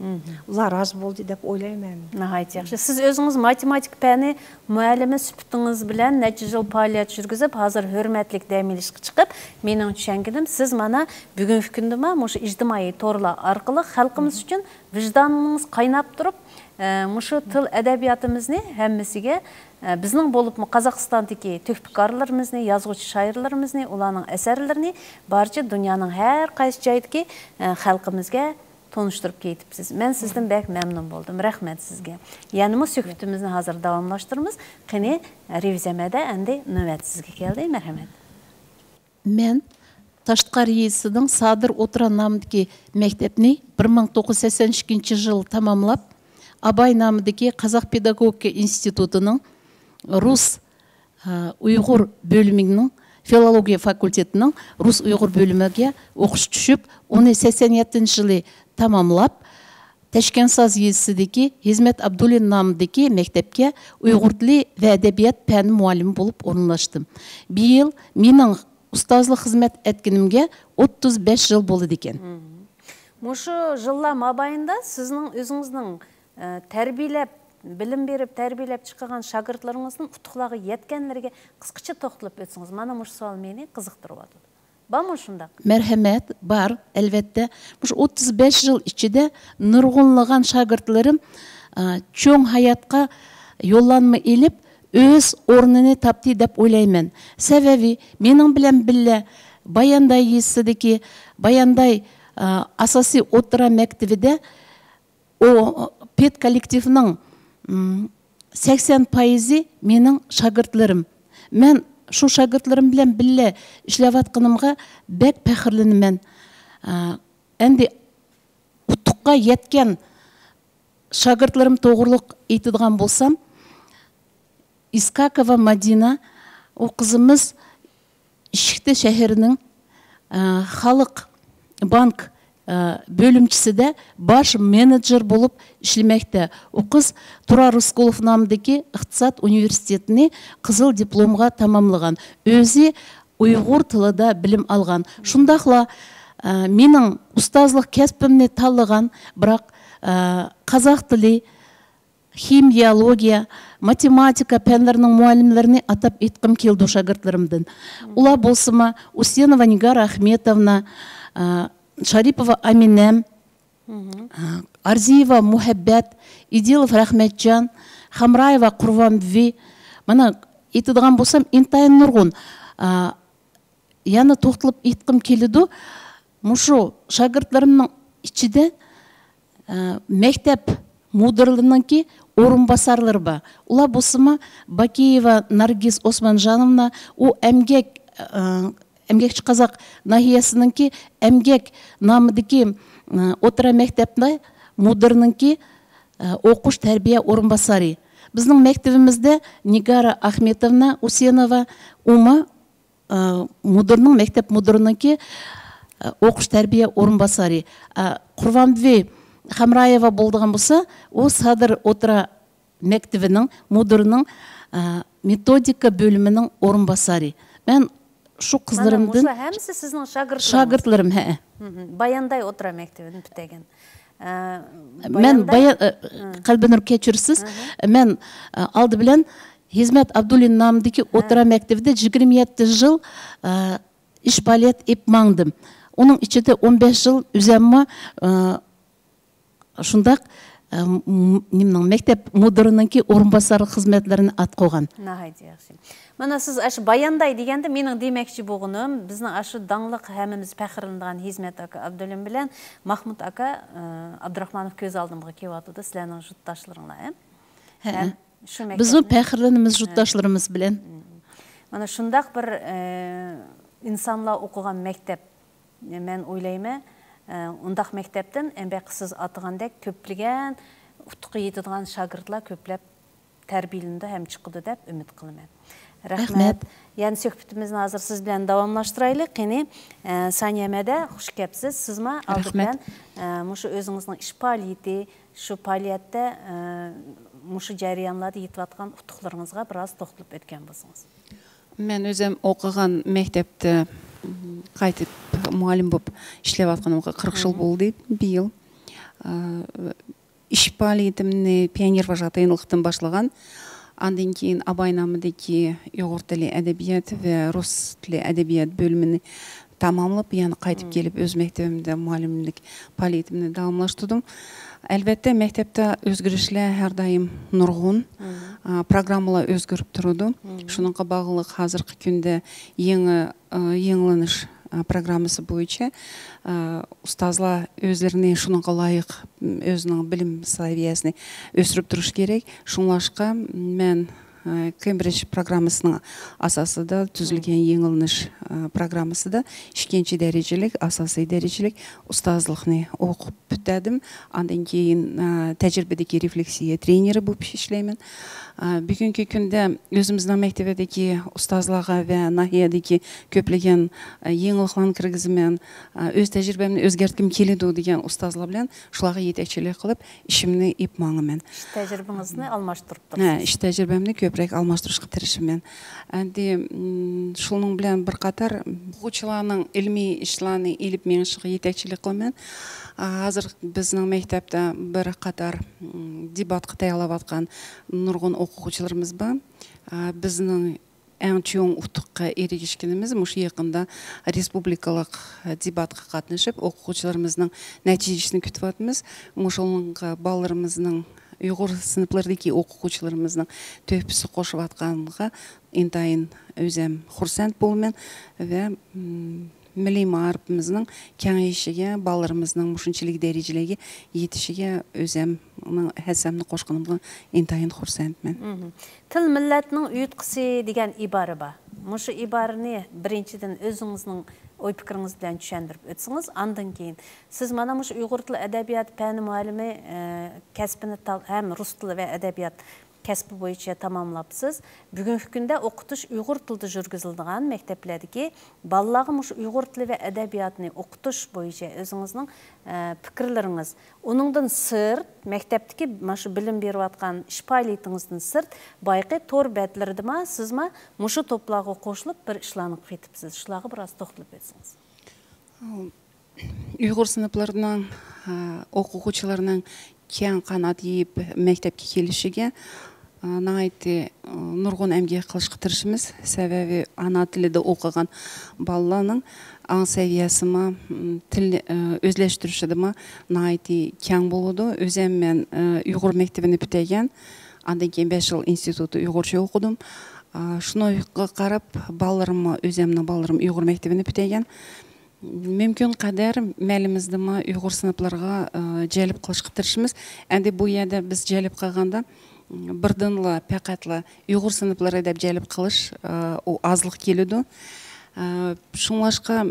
ئۇلار رازى بولدى دەپ ئويلايمەن. ناھايىتى ياخشى. سىز ئۆزىڭىز ماتېماتىكا پەنى مۇئەللىمى سۈپىتىڭىز بىلەن نەچچە يىل پائالىيەت يۈرگۈزۈپ، ھازىر ھۆرمەتلىك دەم ئېلىشقا چىقىپ، مېنىڭ چۈشەنگىنىم، سىز مانا بۈگۈنكى كۈندىمۇ مۇشۇ ئىجتىمائىي تورلار ئارقىلىق خەلقىمىز ئۈچۈن ۋىجدانىڭىز قايناپ تۇرۇپ، ئە، مۇشۇ تىل ئەدەبىياتىمىزنى ھەممىسىگە، ئە، بىزنىڭ بولۇپمۇ قازاقىستاندىكى تۆھپىكارلىرىمىزنى، يازغۇچى شائىرلىرىمىزنى، ئۇلارنىڭ ئەسەرلىرىنى بارچە دۇنيانىڭ ەر قايسى جايىدىكى، ئە، خەلقىمىزگە تونۇشتۇرۇپ كېتىپسىز. مەن سىزدىن بەك مەمنۇن بولدۇم. رەھمەت سىزگە. يەنىمۇ سۆھبىتىمىزنى ھازىر داۋاملاشتۇرىمىز. قېنى، رېۋىزە مەدە، ئەمدى نۆۋەت سىزگە كەلدى. مەرھەمەت. مەن تاشتاقار يېزىسىنىڭ سادىر ئوتتۇرا نامىدىكى مەكتەپنى بىر مىڭ توققۇز يۈز سەكسەن ئىككىنچى يىل تاماملاپ، ئاباي نامىدىكى قازاق پېداگوگىكا ئىنستىتۇتىنىڭ رۇس، ئە، ئۇيغۇر بۆلۈمىنىڭ فىلولوگىيە فاكۇلتېتىنىڭ رۇس ئۇيغۇر بۆلۈمىگە ئوقۇشقا چۈشۈپ، ئۇنى سەكسەن يەتتىنچى يىلى تاماملاپ، تەشكەنساز يېزىسىدىكى ھىزمەت ئابدۇللىن نامىدىكى مەكتەپكە ئۇيغۇر تىلى ۋە ئەدەبىيات پەنى مۇئەللىمى بولۇپ ئورۇنلاشتىم. بىيىل مېنىڭ ئۇستازلىق خىزمەت ئەتكىنىمگە ئوتتۇز بەش يىل بولىدىكەن. مۇشۇ يىللار مابەينىدە سىزنىڭ ئۆزىڭىزنىڭ، ئە، تەربىيەلەپ، بىلىم بېرىپ، تەربىيەلەپ چىقارغان شاگىرتلىرىڭىزنىڭ ئۇتۇقلارغا يەتكەنلىرىگە قىسقىچە توختىلىپ ئۆتسىڭىز. مانا مۇشۇ سوئال مېنى قىزىقتۇرۇۋاتىدۇ. بارمۇ شۇنداق؟ مەرھەمەت، بار، ئەلۋەتتە. مۇشۇ ئوتتۇز بەش يىل ئىچىدە نۇرغۇنلىغان شاگىرتلىرىم، ئا، چوڭ ھاياتقا يوللانما ئېلىپ، ئۆز ئورنىنى تاپتى دەپ ئويلايمەن. سەۋەبى، مېنىڭ بىلەن بىللە بايانداي يېزىسىدىكى بايانداي، ئە، ئاساسىي ئوتتۇرا مەكتىۋىدە ئۇ پېد كوللېكتىۋنىڭ، ئىم، سەكسەن پايىزى مېنىڭ شاگىرتلىرىم. مەن شۇ شاگىرتلىرىم بىلەن بىللە ئىشلەۋاتقىنىمغا بەك پەخىرلىنىمەن. ئە، ئەمدى ئۇتۇققا يەتكەن شاگىرتلىرىم توغرۇلۇق ئېيتىدىغان بولسام، ئىسكاكوۋا مادىنا، ئۇ قىزىمىز ئىشىكتە شەھىرىنىڭ، ئە، خەلق بانك، ئە، بۆلۈمچىسىدە باش مېنېجېر بولۇپ ئىشلىمەكتە. ئۇ قىز تۇرار رىسقۇلوف نامىدىكى ئىقتىساد ئۇنىۋېرسىتېتىنى قىزىل دىپلومغا تاماملىغان. ئۆزى ئۇيغۇر تىلىدا بىلىم ئالغان. شۇنداقلا، ئە، مېنىڭ ئۇستازلىق كەسپىمنى تاللىغان، بىراق، ئە، قازاق تىلى، خىمىيە، بىيولوگىيە، ماتېماتىكا پەنلىرىنىڭ مۇئەللىملىرىنى ئاتاپ ئېيتقۇم كېلىدۇ شاگىرتلىرىمدىن. ئۇلار بولسىمۇ ئۇسېنوۋا نىگار ئەخمەتوۋنا، ئە، شارىپوۋا ئامىنەم، ئە، ئارزىيېۋا مۇھەببەت، ئىدىلوف رەھمەتجان، خامرايېۋا قۇربانبىبى. مانا ئېيتىدىغان بولسام ئىنتايىن نۇرغۇن. ئە، يەنە توختىلىپ ئېيتقۇم كېلىدۇ، مۇشۇ شاگىرتلىرىمنىڭ ئىچىدە، ئە، مەكتەپ مۇدىرلىرىنىڭكى ئورۇنباسارلىرى بار. ئۇلار بولسىمۇ باكىيېۋا نارگىز ئوسمانجانوۋنا، ئۇ ئەمگەك، ئە، ئەمگەكچى قازاق ناھىيەسىنىڭكى ئەمگەك نامىدىكى، ئە، ئوتتۇرا مەكتەپنىڭ مۇدىرىنىڭكى، ئە، ئوقۇش تەربىيە ئورۇنباسارى. بىزنىڭ مەكتىۋىمىزدە نىگارا ئاخمېتوۋنا ئۇسېنوۋا، ئۇمۇ ئا، مۇدىرنىڭ، مەكتەپ مۇدىرىنىڭكى، ئا، ئوقۇش تەربىيە ئورۇنباسارى. ئا، قۇربانبىبى خامرايېۋا بولىدىغان بولسا، ئۇ سادىر ئوتتۇرا مەكتىۋىنىڭ مۇدىرىنىڭ، ئا، مېتودىكا بۆلۈمىنىڭ ئورۇنباسارى. مەن شۇ مانا قىزلىرىمدىن مۇشۇ ھەممىسى سىزنىڭ شاگىرتلىرىڭىز؟ شاگىرتلىرىم، ھەئە. مھم. بايانداي ئوتتۇرا مەكتىۋىدىن پۈتتۈرگەن. ئە، مەن بايانداي، بايا-، ئە، ھە. قەلبىنۇر، كەچۈرىسىز. ھە، ھە. مەن، ئە، ئالدى بىلەن ھىزمەت ئابدۇللىن نامىدىكى، ھە، ئوتتۇرا مەكتىۋىدە يىگىرمە يەتتە يىل، ئە، ئىش پائالىيەت ئېلىپ ماڭدىم. ئۇنىڭ ئىچىدە ئون بەش يىل ئۆزەممۇ، ئە، شۇنداق، ئە، م-، نېمىنىڭ، مەكتەپ مۇدىرىنىڭكى ئورۇنباسارلىق خىزمەتلىرىنى ئاتقۇغان. ناھايىتى ياخشى. مانا سىز ئاشۇ بايانداي دېگەندە مېنىڭ دېمەكچى بولغىنىم، بىزنىڭ ئاشۇ داڭلىق، ھەممىمىز پەخىرلىنىدىغان ھىزمەت ئاكا ئابدۇللىم بىلەن ماھمۇت ئاكا، ئە، ئابدۇراخمانوف كۆز ئالدىمغا كېلىۋاتىدۇ، سىلەرنىڭ يۇرتداشلىرىڭلار، ھە؟ ھەئە. ھەم شۇ بىزمۇ مەكتەپنى پەخىرلىنىمىز، ھە، يۇرتداشلىرىمىز بىلەن. مانا شۇنداق بىر، ئە، ئىنسانلار ئوقۇغان مەكتەپ، مەن ئويلايمەن، ئە، ئۇنداق مەكتەپتىن ئەمبەقى سىز ئاتىغاندەك كۆپلىگەن ئۇتۇققا يېتىدىغان شاگىرتلار كۆپلەپ تەربىيەلىنىدۇ ھەم چىقىدۇ دەپ ئۈمىد قىلىمەن. رەھمەت. رەھمەت. يەنە سۆھبىتىمىزنى ھازىر سىز بىلەن داۋاملاشتۇرايلى. قېنى، ئە، سانىيە مەدە، خۇش كەپسىز. سىزمۇ ئالدى، رەھمەت، بىلەن، ئە، مۇشۇ ئۆزىڭىزنىڭ ئىش پائالىيىتى، شۇ پائالىيەتتە، ئە، مۇشۇ جەريانلاردا يېتىۋاتقان ئۇتۇقلىرىڭىزغا بىراز توختىلىپ ئۆتكەن بولسىڭىز. مەن ئۆزۈم ئوقۇغان مەكتەپتە، م، قايتىپ مۇئەللىم بولۇپ ئىشلەۋاتقىنىمغا قىرىق يىل، مھم، بولدى، بىيىل. ئا، ئىش پائالىيىتىمنى پىيونېر ۋوجاتايىنلىقتىن باشلىغان. ئاندىن كېيىن ئاباي نامىدىكى ئۇيغۇر تىلى ئەدەبىيات ۋە رۇس تىلى ئەدەبىيات بۆلۈمىنى تاماملاپ، يەنە قايتىپ، مم، كېلىپ، ئۆز مەكتىۋىمدە مۇئەللىملىك پائالىيىتىمنى داۋاملاشتۇردۇم. ئەلۋەتتە، مەكتەپتە ئۆزگىرىشلەر ھەر دائىم نۇرغۇن. مم. ئا، پروگراممىلار ئۆزگىرىپ تۇرىدۇ. مم. شۇنىڭغا باغلىق ھازىرقى كۈندە يېڭى، ئا، يېڭىلىنىش، ئا، پروگراممىسى بويىچە، ئا، ئۇستازلار ئۆزلىرىنى شۇنىڭغا لايىق، ئۆزىنىڭ بىلىم سەۋىيەسىنى ئۆستۈرۈپ تۇرۇش كېرەك. شۇڭلاشقا مەن ئە، كېمبرىج پروگراممىسىنىڭ ئاساسىدا تۈزۈلگەن، مم، يېڭىلىنىش، ئە، پروگراممىسىدا ئىككىنچى دەرىجىلىك، ئاساسىي دەرىجىلىك ئۇستازلىقنى ئوقۇپ پۈتتۈردۈم. ئاندىن كېيىن، ئە، تەجرىبىدىكى رېفلېكسىيە ترېنېرى بولۇپ ئىشلەيمەن. ئە، بۈگۈنكى كۈندە ئۆزىمىزنىڭ مەكتىۋىدىكى ئۇستازلارغا ۋە ناھىيەدىكى كۆپلىگەن، ئە، يېڭىلىقلارنى كىرگۈزىمەن، ئە، ئۆز تەجرىبەمنى ئۆزگەرتكۈم كېلىدۇ دېگەن ئۇستازلار بىلەن شۇلارغا يېتەكچىلىك قىلىپ، ئىشىمنى ئېلىپ ماڭىمەن. ئىش تەجرىبىڭىزنى ئالماشتۇرۇپ، ھە، تۇرىسىز. ئىش تەجرىبەمنى كۆپرەك ئالماشتۇرۇشقا تىرىشىمەن. ئەمدى، م، شۇنىڭ بىلەن بىر قاتار ئوقۇغۇچىلارنىڭ ئىلمىي ئىشلارنى ئېلىپ مېڭىشىغا يېتەكچىلىك قىلىمەن. ئا، ھازىر بىزنىڭ مەكتەپتە بىر قاتار، م، دېباتقا تەييارلاۋاتقان نۇرغۇن ئوقۇغۇچىلىرىمىز بار. ئا، بىزنىڭ ئەڭ چوڭ ئۇتۇققا ئېرىشكىنىمىز مۇشۇ يېقىندا رېسپۇبلىكىلىق دېباتقا قاتنىشىپ، ئوقۇغۇچىلىرىمىزنىڭ نەتىجىسىنى كۈتۈۋاتىمىز. مۇشۇنىڭغا بالىلىرىمىزنىڭ، ئۇيغۇر سىنىپلىرىدىكى ئوقۇغۇچىلىرىمىزنىڭ تۆھپىسى قوشۇۋاتقانلىقىغا ئىنتايىن ئۆزەم خۇرسەن بولىمەن ۋە، م، مىللىي مائارىپىمىزنىڭ كېڭىيىشىگە، بالىلىرىمىزنىڭ مۇشۇنچىلىك دەرىجىلەرگە يېتىشىگە ئۆزەمنىڭ ھەسسەمنى قوشقىنىمغا ئىنتايىن خۇرسەنمەن. مم. تىل مىللەتنىڭ ئۇيۇتقۇسى دېگەن ئىبارە بار. مۇشۇ ئىبارىنى بىرىنچىدىن ئۆزىڭىزنىڭ ئوي پىكرىڭىز بىلەن چۈشەندۈرۈپ ئۆتسىڭىز، ئاندىن كېيىن سىز مانا مۇشۇ ئۇيغۇر تىلى ئەدەبىياتى پەن مۇئەللىمى، ئە، كەسپىنى تال-، ھەم رۇس تىلى ۋە ئەدەبىيات كەسپى بويىچە تاماملاپسىز. بۈگۈنكى كۈندە ئوقۇتۇش ئۇيغۇر تىلىدا يۈرگۈزۈلىدىغان مەكتەپلەردىكى بالىلارغا مۇشۇ ئۇيغۇر تىلى ۋە ئەدەبىياتىنى ئوقۇتۇش بويىچە ئۆزىڭىزنىڭ، ئە، پىكىرلىرىڭىز. ئۇنىڭدىن سىرت، مەكتەپتىكى مانا شۇ بىلىم بېرىۋاتقان ئىش پائالىيىتىڭىزدىن سىرت، بايىقى تور بەتلىرىدىما سىزما مۇشۇ توپلارغا قوشۇلۇپ بىر ئىشلارنى قىلىپ كېتىپسىز. شۇلارغا بىراز توختىلىپ ئۆتسىڭىز. ئۇيغۇر سىنىپلىرىنىڭ، ئوقۇغۇچىلىرىنىڭ كەڭ قانات يېيىپ مەكتەپكە كېلىشىگە، ناھايىتى نۇرغۇن ئەمگەك قىلىشقا تىرىشىمىز. سەۋەبى ئانا تىلىدا ئوقۇغان بالىلارنىڭ ئاڭ سەۋىيەسىمۇ، تىل ئۆزلەشتۈرۈشىدىمۇ ناھايىتى كەڭ بولىدۇ. ئۆزەم مەن ئۇيغۇر مەكتىۋىنى پۈتتۈرگەن، ئاندىن كېيىن بەش يىل ئىنستىتۇتتا ئۇيغۇرچە ئوقۇدۇم. شۇنىڭغا قاراپ بالىلىرىممۇ، ئۆزەمنىڭ بالىلىرىم ئۇيغۇر مەكتىۋىنى پۈتتۈرگەن. مۇمكىن قەدەر مەلىمىزدىمۇ ئۇيغۇر سىنىپلىرىغا، ئى، جەلپ قىلىشقا تىرىشىمىز. ئەمدى بۇ يەردە بىز جەلپ قىلغاندا، م، بىردىنلا، پەقەتلا ئۇيغۇر سىنىپلىرى دەپ جەلپ قىلىش، ئى، ئۇ ئازلىق كېلىدۇ. ئى، شۇڭلاشقا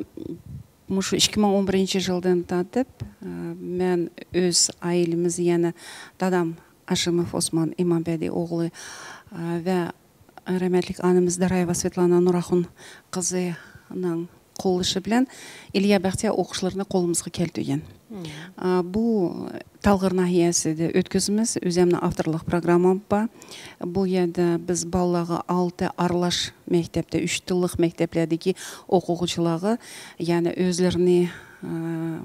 مۇشۇ ئىككى مىڭ ئون بىرىنچى يىلدىن تارتىپ، ئى، مەن ئۆز ئائىلىمىز، يەنى دادام ئاشىموف ئوسمان ئىمامبەدى ئوغلى، ئى، ۋە رەھمەتلىك ئانىمىز دارايېۋا سۋېتلانا نۇراخۇن قىزىنىڭ قوللىشى بىلەن ئىلىيا بەختىيار ئوقۇشلىرىنى قولىمىزغا كەلتۈرگەن. مم. ئا، بۇ تالغار ناھىيەسىدە ئۆتكۈزىمىز. ئۆزەمنىڭ ئاپتورلۇق پروگراممام بار. بۇ يەردە بىز بالىلارغا ئالتە ئارىلاش مەكتەپتە، ئۈچ تىللىق مەكتەپلەردىكى ئوقۇغۇچىلارغا، يەنى ئۆزلىرىنى، ئا،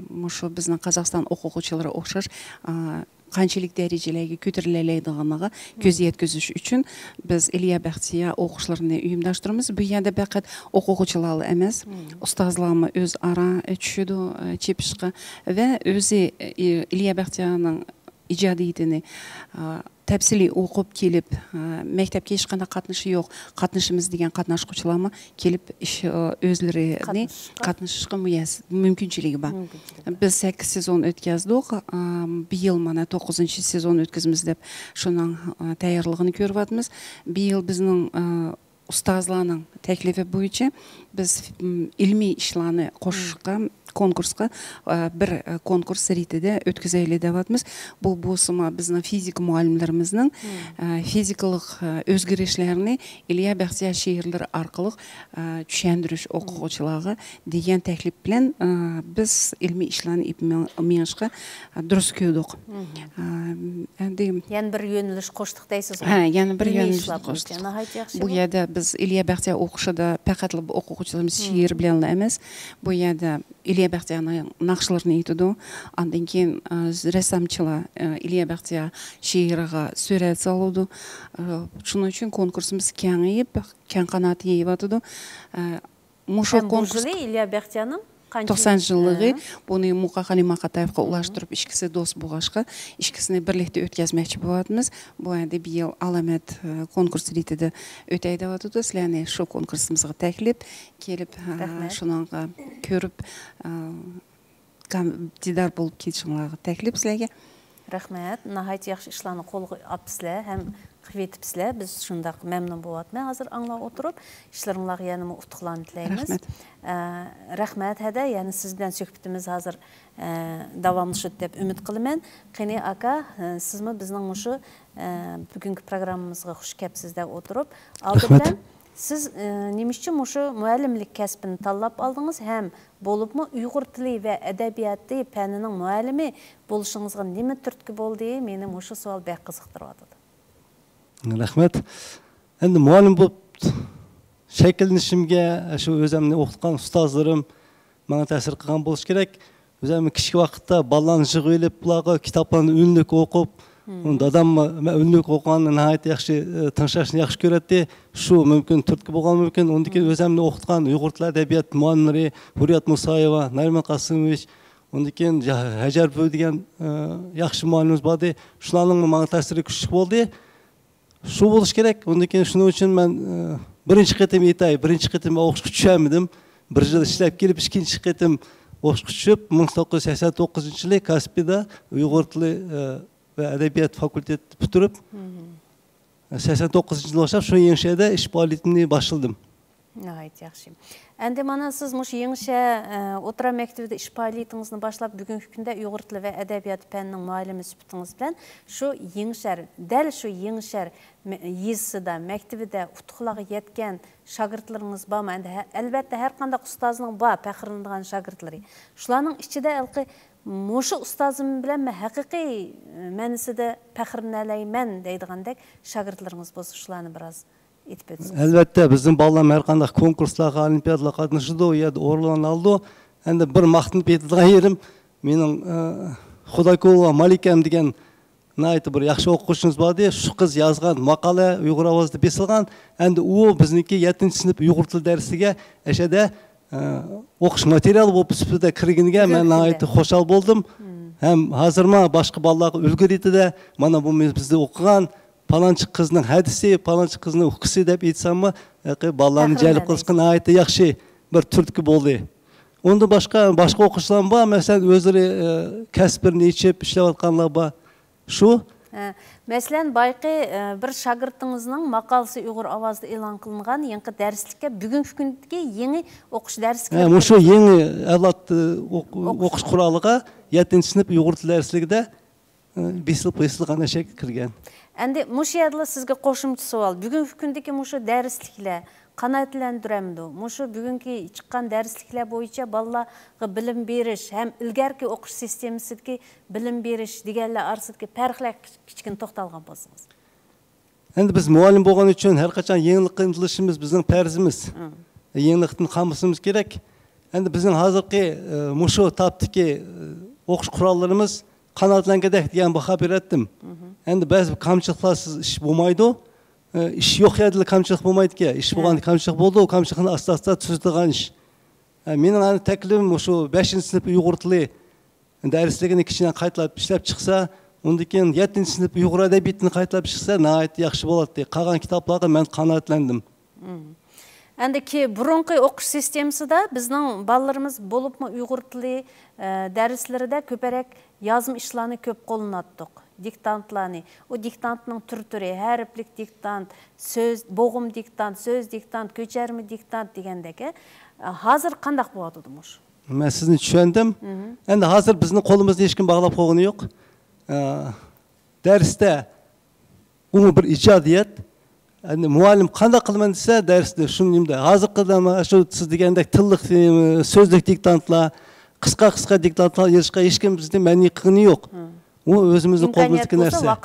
مۇشۇ بىزنىڭ قازاقىستان ئوقۇغۇچىلىرى ئوخشاش، ئا، قانچىلىك دەرىجىلەرگە كۆتۈرۈلەلەيدىغانلىقىغا كۆز يەتكۈزۈش ئۈچۈن بىز ئىلىيا بەختىيار ئوقۇشلىرىنى ئۇيۇمداشتۇرىمىز. بۇ يەردە پەقەت ئوقۇغۇچىلارلا ئەمەس، مم، ئۇستازلارمۇ ئۆزئارا چۈشىدۇ، چېپىشقا ۋە ئۆزى، ئى، ئىلىيا بەختىيارنىڭ ئىجادىيىتىنى، ئا، تەپسىلىي ئوقۇپ كېلىپ، ئا، مەكتەپكە ھېچقانداق قاتنىشى يوق، قاتنىشىمىز دېگەن قاتناشقۇچىلارمۇ كېلىپ ئىش، ئۆزلىرىنى قاتنىشىشقا، قاتنىشىشقا مۇيەس-، مۇمكىنچىلىكى بار. مۇمكىنچىلىكى بار. بىز سەككىز سېزون ئۆتكەزدۇق. ئام، بىيىل مانا توققۇزىنچى سېزون ئۆتكۈزىمىز دەپ شۇنىڭ، ئا، تەييارلىقىنى كۆرۈۋاتىمىز. بىيىل بىزنىڭ، ئا، ئۇستازلارنىڭ تەكلىپى بويىچە بىز، م، ئىلمىي ئىشلارنى قوشۇشقا، كونكۇرسقا، ئا، بىر، ئا، كونكۇرس رېتىدە ئۆتكۈزەيلى دەۋاتىمىز. بۇ بولسىمۇ بىزنىڭ فىزىكا مۇئەللىملىرىمىزنىڭ، مم، ئا، فىزىكىلىق، ئا، ئۆزگىرىشلەرنى ئىلىيا بەختىيار شېئىرلىرى ئارقىلىق، ئا، چۈشەندۈرۈش ئوقۇغۇچىلارغا دېگەن تەكلىپ بىلەن، ئا، بىز ئىلمىي ئىشلارنى ئېلىپ مېڭ-، مېڭىشقا، ئا، دۇرۇس كۆردۇق. مم. ئا، ئەمدى يەنە بىر يۆنىلىش قوشتۇق دەيسىزغۇ؟ ھە، يەنە بىر ئىلمىي يۆنىلىش ئىشلار قوشتۇق. بويىچە. ناھايىتى ياخشى بۇ بۇ. يەردە بىز ئىلىيا بەختىيار ئوقۇشىدا پەقەتلا بۇ ئوقۇغۇچىلىرىمىز، مم، شېئىر بىلەنلا ئەمەس، بۇ يەردە ئىلىيا بەختىيارنىڭ ناخشىلىرىنى ئېيتىدۇ. ئاندىن كېيىن، ئا، رەسسامچىلار، ئا، ئىلىيا بەختىيار شېئىرىغا سۈرەت سالىدۇ. ئا، شۇنىڭ ئۈچۈن كونكۇرسىمىز كېڭىيىپ، كەڭ قانات يېيىۋاتىدۇ. ئا، مۇشۇ ھەم بۇ كونكۇرس يىلى ئىلىيا بەختىيارنىڭ قانچە-، توقسان يىللىقى، ھە، بۇنى مۇقا خەلىل ماقاتايېۋقا ئۇلاشتۇرۇپ، ئىككىسى دوست بولغاچقا، ئىككىسىنى بىرلىكتە ئۆتكۈزمەكچى بولۇۋاتىمىز. بۇ ئەمدى بىيىل ئالامەت، ئە، كونكۇرس رېتىدە ئۆتەي دەۋاتىدۇ. سىلەرنى شۇ كونكۇرسىمىزغا تەكلىپ، كېلىپ، ئە، رەھمەت. شۇنىڭغا كۆرۈپ، ئە، كام-، دىدار بولۇپ كېتىشىڭلارغا تەكلىپ سىلەرگە. رەھمەت. ناھايىتى ياخشى ئىشلارنى قولغا ئاپسىلەر ھەم قىلىۋېتىپسىلەر. بىز شۇنداق مەمنۇن بولۇۋاتىمەن ھازىر ئاڭلاپ ئولتۇرۇپ. ئىشلىرىڭلارغا يەنىمۇ ئۇتۇقلارنى تىلەيمىز. رەھمەت. ئە، رەھمەت ھەدە، يەنە سىز بىلەن سۆھبىتىمىز ھازىر، ئە، داۋاملىشىدۇ دەپ ئۈمىد قىلىمەن. قېنى ئاكا، ئە، سىزمۇ بىزنىڭ مۇشۇ، ئە، بۈگۈنكى پروگراممىمىزغا خۇش كەپسىز دەپ ئولتۇرۇپ. ئالدى بىلەن سىز، ئە، نېمە ئۈچۈن مۇشۇ مۇئەللىملىك كەسپىنى تاللاپ ئالدىڭىز ھەم بولۇپمۇ ئۇيغۇر تىلى ۋە ئەدەبىياتى پەنىنىڭ مۇئەللىمى بولۇشىڭىزغا نېمە تۈرتكە بولدى؟ مېنى مۇشۇ سوئال بەك قىزىقتۇرۇۋاتىدۇ. رەھمەت. ئەمدى مۇئەللىم بولۇپ شەكىللىنىشىمگە شۇ ئۆزۈمنى ئوقۇتقان ئۇستازلىرىم ماڭا تەسىر قىلغان بولۇشى كېرەك. ئۆزۈم كىچىك ۋاقىتتا بالىلارنى يىغىۋېلىپ، بۇلارغا كىتابلارنى ئۈنلۈك ئوقۇپ، مم، ئۇنى دادام مەن ئۈنلۈك ئوقۇغاننى ناھايىتى ياخشى، ئە، تىڭشاشنى ياخشى كۆرەتتى. شۇ مۇمكىن تۈرتكە بولغان مۇمكىن. ئۇندىن كېيىن، مم، ئۆزۈمنى ئوقۇتقان ئۇيغۇر تىلى ئەدەبىيات مۇئەللىملىرى ھۇررىيەت مۇسايېۋا، نەرىمەن قاسىموۋىچ، ئۇندىن كېيىن ھەجەر بۈۋى دېگەن، ئە، ياخشى مۇئەللىمىمىز بار ئىدى. شۇلارنىڭ ماڭا تەسىرى كۈچلۈك بولدى. شۇ بولۇشى كېرەك. ئۇندىن كېيىن شۇنىڭ ئۈچۈن مەن، ئە، بىرىنچى قېتىم ئېيتاي، بىرىنچى قېتىم ئوقۇشقا چۈشەلمىدىم. بىر يىل ئىشلەپ كېلىپ، ئىككىنچى قېتىم ئوقۇشقا چۈشۈپ، مىڭ توققۇز يۈز سەكسەن توققۇزىنچى يىلى كاسپىدا ئۇيغۇر تىلى، ئە، ۋە ئەدەبىيات فاكۇلتېتىنى پۈتتۈرۈپ، سەكسەن توققۇزىنچى يىلى باشلاپ شۇ يېڭىشەھەردە ئىش پائالىيىتىنى باشلىدىم. ناھايىتى ياخشى. ئەمدى مانا سىز مۇشۇ يېڭىشەھەر، ئە، ئوتتۇرا مەكتىۋىدە ئىش پائالىيىتىڭىزنى باشلاپ، بۈگۈنكى كۈندە ئۇيغۇر تىلى ۋە ئەدەبىياتى پەننىڭ مۇئەللىمى سۈپىتىڭىز بىلەن شۇ يېڭىشەھەر، دەل شۇ يېڭىشەھەر مە-، يېزىسىدا، مەكتىۋىدە ئۇتۇقلارغا يەتكەن شاگىرتلىرىڭىز بارمۇ؟ ئەمدى ھە-، ئەلۋەتتە، ھەر قانداق ئۇستازنىڭ بار پەخىرلىنىدىغان شاگىرتلىرى. شۇلارنىڭ ئىچىدە ھېلىقى مۇشۇ ئۇستازىم بىلەن مەن ھەقىقىي، ئە، مەنىسىدە پەخىرلىنەلەيمەن دەيدىغاندەك شاگىرتلىرىڭىز بولسا، شۇلارنى بىراز ئېيتىپ ئۆتسىڭىز. ئەلۋەتتە، بىزنىڭ بالىلارمۇ ھەر قانداق كونكۇرسلارغا، ئولىمپىيادىلارغا قاتنىشىدۇ، ئۇ يەردە ئورۇنلارنى ئالىدۇ. ئەمدى بىر ماختىنىپ ئېيتىدىغان يېرىم، مېنىڭ، ئە، خۇداكۇلوۋا مالىكەم دېگەن ناھايىتى بىر ياخشى ئوقۇغۇچىمىز بار ئىدى. شۇ قىز يازغان ماقالە ئۇيغۇر ئاۋازىدا بېسىلغان. ئەمدى ئۇ بىزنىڭكى يەتتىنچى سىنىپ ئۇيغۇر تىلى دەرسىگە ئەشەدە، ئە، ئوقۇش ماتېرىيالى بولۇپ سۈپىتىدە كىرگىنىگە مەن ناھايىتى خۇشال بولدۇم. ھەم ھازىرمۇ باشقا بالىلارغا ئۈلگە رېتىدە، مانا بۇ بىزدە ئوقۇغان پالانچى قىزنىڭ ھەدىسى، پالانچى قىزنىڭ ئۇكىسى دەپ ئېيتساممۇ، ھېلىقى بالىلارنى جەلپ قىلىشقا ناھايىتى ياخشى بىر تۈرتكە بولدى. ئۇندىن باشقا، باشقا ئوقۇغۇچىلارمۇ بار، مەسىلەن، ئۆزلىرى، ئە، كەسىپلىرىنى ئېچىپ ئىشلەۋاتقانلار بار. شۇ. ھە، مەسىلەن، بايىقى، ئە، بىر شاگىرتىڭىزنىڭ ماقالىسى ئۇيغۇر ئاۋازىدا ئېلان قىلىنغان يېڭى دەرسلىككە، بۈگۈنكى كۈندىكى يېڭى ئوقۇش دەرسلىكى، ھە، مۇشۇ يېڭى ئەۋلاد، ئە، ئوق-، ئوقۇش قورالىغا يەتتىنچى سىنىپ ئۇيغۇر تىلى دەرسلىكىدە، ئە، بېسىلىپ، بېسىلغان ئەشەگە كىرگەن. ئەمدى مۇشۇ يەردىلا سىزگە قوشۇمچە سوئال. بۈگۈنكى كۈندىكى مۇشۇ دەرسلىكلەر قانائەتلەندۈرەمدۇ؟ مۇشۇ بۈگۈنكى چىققان دەرسلىكلەر بويىچە بالىلارغا بىلىم بېرىش ھەم ئىلگەرىكى ئوقۇش سىستېمىسىدىكى بىلىم بېرىش دېگەنلەر ئارىسىدىكى پەرقلەر كىچ-، كىچىككىنە توختالغان بولسىڭىز. ئەمدى بىز مۇئەللىم بولغان ئۈچۈن ھەر قاچان يېڭىلىققا ئىنتىلىشىمىز بىزنىڭ پەرزىمىز. يېڭىلىقتىن قالمىسىمىز كېرەك. ئەمدى بىزنىڭ ھازىرقى، ئە، مۇشۇ تاپتىكى، ئە، ئوقۇش قوراللىرىمىز قانائەتلەنگۈدەك دېگەن باھا بېرەتتىم. ئەمدى بەزى كامچىلىقلارسىز ئىش بولمايدۇ. ئە، ئىش يوق يەردىلا كامچىلىق بولمايدىكەن. ئىش بولغاندا كامچىلىق بولىدۇ، ئۇ كامچىلىقنى ئاستا-ئاستا تۈزىدىغان ئىش. ئە، مېنىڭ ئەمدى تەكلىپىم مۇشۇ بەشىنچى سىنىپ ئۇيغۇر تىلى دەرسلىكىنى كىچىككىنە قايتىلاپ ئىشلەپ چىقسا، ئۇندىن كېيىن يەتتىنچى سىنىپ ئۇيغۇر ئەدەبىياتىنى قايتىلاپ چىقسا ناھايىتى ياخشى بولاتتى. قالغان كىتابلارغا مەن قانائەتلەندىم. ئەمدى كى-، بۇرۇنقى ئوقۇش سىستېمىسىدا بىزنىڭ بالىلىرىمىز، بولۇپمۇ ئۇيغۇر تىلى، ئە، دەرسلىرىدە كۆپرەك يازما ئىشلارنى كۆپ قوللىناتتۇق. دىكتانتلارنى، ئۇ دىكتانتنىڭ تۈر-تۈرى، ھەرپلىك دىكتانت، سۆز، بوغۇم دىكتانت، سۆز دىكتانت، كۆچۈرمە دىكتانت دېگەندەك. ئە، ھازىر قانداق بولۇۋاتىدۇ مۇشۇ؟ مەن سىزنى چۈشەندىم. ئەمدى ھازىر بىزنىڭ قولىمىزنى ھېچكىم باغلاپ قويغىنى يوق. ئە، دەرستە ئۇمۇ بىر ئىجادىيەت. ئەمدى مۇئەللىم قانداق قىلىمەن دېسە، دەرستە شۇنى نېمىدە، ھازىرقى دەم-، شۇ سىز دېگەندەك تىللىق، ئە، سۆزلۈك دىكتانتلار، قىسقا، قىسقا دىكتانتلار يېزىشقا ھېچكىم بىزنى مەنئى قىلغىنى يوق. ئۇ ئۆزىمىزنىڭ قولىمىزدىكى نەرسە.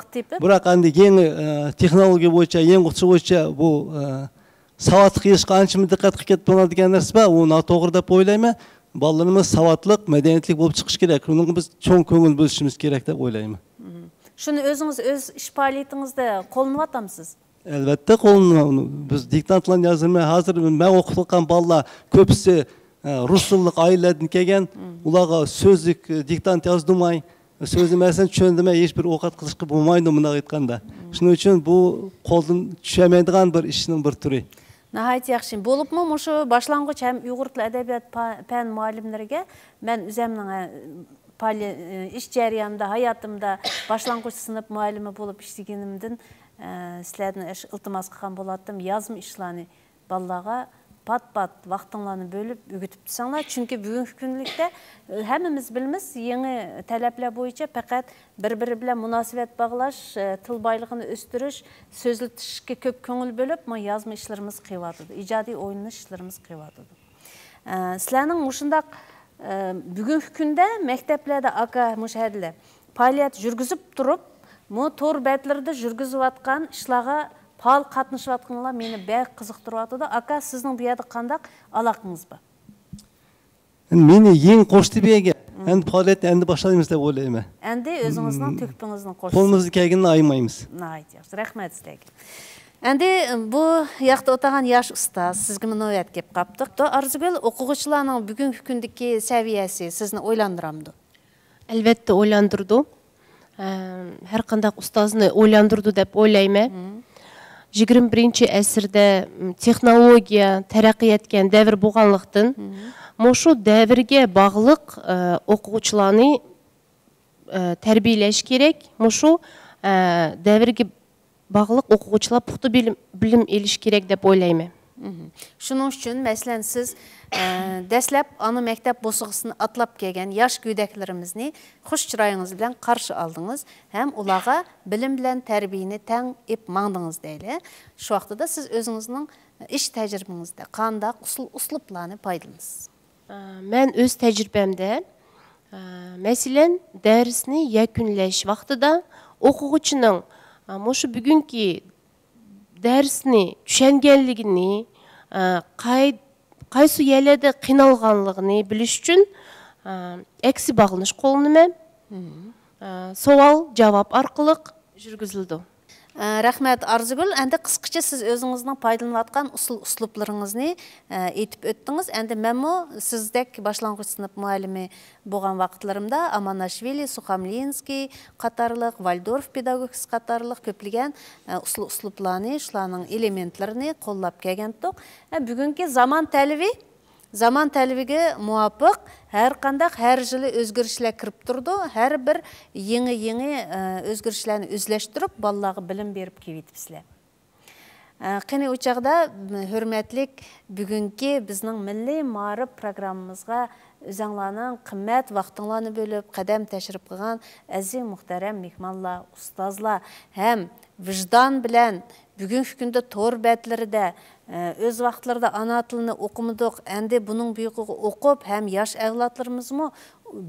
بىراق ئەمدى يېڭى، ئە، تېخنولوگىيە بويىچە، يېڭى ئۇسۇل بويىچە بۇ، ئە، ساۋاتلىق يېزىشقا ئانچىمۇ دىققەت قىلىپ كەتمەڭلار دېگەن نەرسە بار، ئۇ ناتوغرا دەپ ئويلايمەن. بالىلىرىمىز ساۋاتلىق، مەدەنىيەتلىك بولۇپ چىقىشى كېرەك. بۇنىڭغا بىز چوڭ كۆڭۈل بۆلۈشىمىز كېرەك دەپ ئويلايمەن. شۇنى ئۆزىڭىز ئۆز ئىش پائالىيىتىڭىزدە قوللىنىۋاتامسىز؟ ئەلۋەتتە قوللىنىمەن ئۇنى. بىز دىكتانتلارنى يازىمەن. ھازىر مەن ئوقۇتۇۋاتقان بالىلار كۆپىسى، ئە، رۇس تىللىق ئائىلىلەردىن كەلگەن. ئۇلارغا سۆزلۈك، ئە، دىكتانت يازدۇرماي، سۆزنى مەسىلەن چۈشەندۈرمەي ھېچبىر ئوقەت قىلىشقا بولمايدۇ، مۇنداق ئېيتقاندا. شۇنىڭ ئۈچۈن بۇ قولدىن چۈشەلمەيدىغان بىر ئىشنىڭ بىر تۈرى. ناھايىتى ياخشى. بولۇپمۇ مۇشۇ باشلانغۇچ ھەم ئۇيغۇر تىلى ئەدەبىيات پا-، پەن مۇئەللىملىرىگە مەن ئۆزەمنىڭ، ئە، پائالىيە-، ئىش جەريانىدا، ھاياتىمدا باشلانغۇچ سىنىپ مۇئەللىمى بولۇپ ئىشلىگىنىمدىن، ئە، سىلەردىن ئىش-، ئىلتىماس قىلغان بولاتتىم، يازما ئىشلارنى بالىلارغا پات-پات ۋاقتىڭلارنى بۆلۈپ ئۆگىتىپ تۇرساڭلار. چۈنكى بۈگۈنكى كۈنلۈكتە، ئە، ھەممىمىز بىلىمىز، يېڭى تەلەپلەر بويىچە پەقەت بىر-بىرى بىلەن مۇناسىۋەت باغلاش، ئە، تىل بايلىقىنى ئۆستۈرۈش، سۆزلىتىشكە كۆپ كۆڭۈل بۆلۈپ، مانا يازما ئىشلىرىمىز قېلىۋاتىدۇ، ئىجادىي ئويلىنىش ئىشلىرىمىز قېلىۋاتىدۇ. ئە، سىلەرنىڭ مۇشۇنداق، ئە، بۈگۈنكى كۈندە مەكتەپلەردە، ئاكا، مۇشۇ ھەدىلەر پائالىيەت يۈرگۈزۈپ تۇرۇپ، مۇ تور بەتلىرىدە يۈرگۈزۈۋاتقان ئىشلارغا پائال قاتنىشىۋاتقىنىڭلار مېنى بەك قىزىقتۇرۇۋاتىدۇ. ئاكا، سىزنىڭ بۇ يەردە قانداق ئالاقىڭىز بار؟ مېنى يېڭى قوشتى بۇ يەرگە. ئەمدى پائالىيەتنى ئەمدى باشلايمىز دەپ ئويلايمەن. ئەمدى ئۆزىڭىزنىڭ تۆھپىڭىزنى قوشتىڭىز. قولىمىزدىن كەلگىنىنى ئايىمايمىز. ناھايىتى ياخشى. رەھمەت سىلەرگە. ئەمدى بۇ ياقتا ئولتۇرغان ياش ئۇستاز، سىزگىمۇ نۆۋەت كېلىپ قاپتۇ. ئارزۇگۈل، ئوقۇغۇچىلارنىڭ بۈگۈنكى كۈندىكى سەۋىيەسى سىزنى ئويلاندۇرامدۇ؟ ئەلۋەتتە ئويلاندۇرىدۇ. ئە، ھەر قانداق ئۇستازنى ئويلاندۇرىدۇ دەپ ئويلايمەن. يىگىرمە بىرىنچى ئەسىردە، م، تېخنولوگىيە تەرەققىي ئەتكەن دەۋر بولغانلىقتىن، مۇشۇ دەۋرگە باغلىق، ئە، ئوقۇغۇچىلارنى، ئە، تەربىيەلەش كېرەك. مۇشۇ، ئە، دەۋرگە باغلىق ئوقۇغۇچىلار پۇختا بىلىم، بىلىم ئېلىشى كېرەك دەپ ئويلايمەن. مهم. شۇنىڭ ئۈچۈن، مەسىلەن، سىز، ئە، دەسلەپ ئانا مەكتەپ بوسۇغىسىنى ئاتلاپ كەلگەن ياش گۆدەكلىرىمىزنى خۇش چىرايىڭىز بىلەن قارشى ئالدىڭىز ھەم ئۇلارغا بىلىم بىلەن تەربىيەنى تەڭ ئېلىپ ماڭدىڭىز دەيلى. شۇ ۋاقتىدا سىز ئۆزىڭىزنىڭ ئىش تەجرىبىڭىزدە قانداق ئۇسۇل-ئۇسلۇبلارنى پايدىلىنىسىز؟ ئە، مەن ئۆز تەجرىبەمدە، ئە، مەسىلەن، دەرسنى يەكۈنلەش ۋاقتىدا ئوقۇغۇچىنىڭ، ئە، مۇشۇ بۈگۈنكى دەرسنى چۈشەنگەنلىكىنى، ئە، قاي-، قايسى يەرلەردە قىينالغانلىقىنى بىلىش ئۈچۈن، ئە، ئەكسىي باغلىنىش قوللىنىمەن. مم. ئە، سوئال، جاۋاب ئارقىلىق يۈرگۈزۈلىدۇ. ئە، رەھمەت، ئارزۇگۈل. ئەمدى قىسقىچە سىز ئۆزىڭىزنىڭ پايدىلىنىۋاتقان ئۇسۇل-ئۇسلۇبلىرىڭىزنى، ئە، ئېيتىپ ئۆتتىڭىز. ئەمدى مەنمۇ سىزدەك باشلانغۇچ سىنىپ مۇئەللىمى بولغان ۋاقىتلىرىمدا ئاماناشۋىلى، سۇخاملىنسكىي قاتارلىق، ۋالدورف پېداگوگىكىسى قاتارلىق كۆپلىگەن، ئە، ئۇسۇل-ئۇسلۇبلارنى، شۇلارنىڭ ئېلېمېنتلىرىنى قوللاپ كەلگەنتۇق. ئە، بۈگۈنكى زامان تەلىپى، زامان تەلىپىگە مۇۋاپىق ھەر قانداق، ھەر يىلى ئۆزگىرىشلەر كىرىپ تۇرىدۇ. ھەر بىر يېڭى، يېڭى، ئە، ئۆزگىرىشلەرنى ئۆزلەشتۈرۈپ، بالىلارغا بىلىم بېرىپ كېلىۋېتىپسىلەر. ئە، قېنى ئۇ چاغدا، ھۆرمەتلىك بۈگۈنكى بىزنىڭ مىللىي مائارىپ پروگراممىمىزغا ئۆزەڭلارنىڭ قىممەت ۋاقتىڭلارنى بۆلۈپ، قەدەم تەشرىپ قىلغان ئەزىز مۇھتەرەم مېھمانلار، ئۇستازلار ھەم ۋىجدان بىلەن بۈگۈنكى كۈندە تور بەتلىرىدە، ئە، ئۆز ۋاقىتلىرىدا ئانا تىلىنى ئوقۇمىدۇق، ئەمدى بۇنىڭ بۇيىقىغا ئوقۇپ ھەم ياش ئەۋلادلىرىمىزمۇ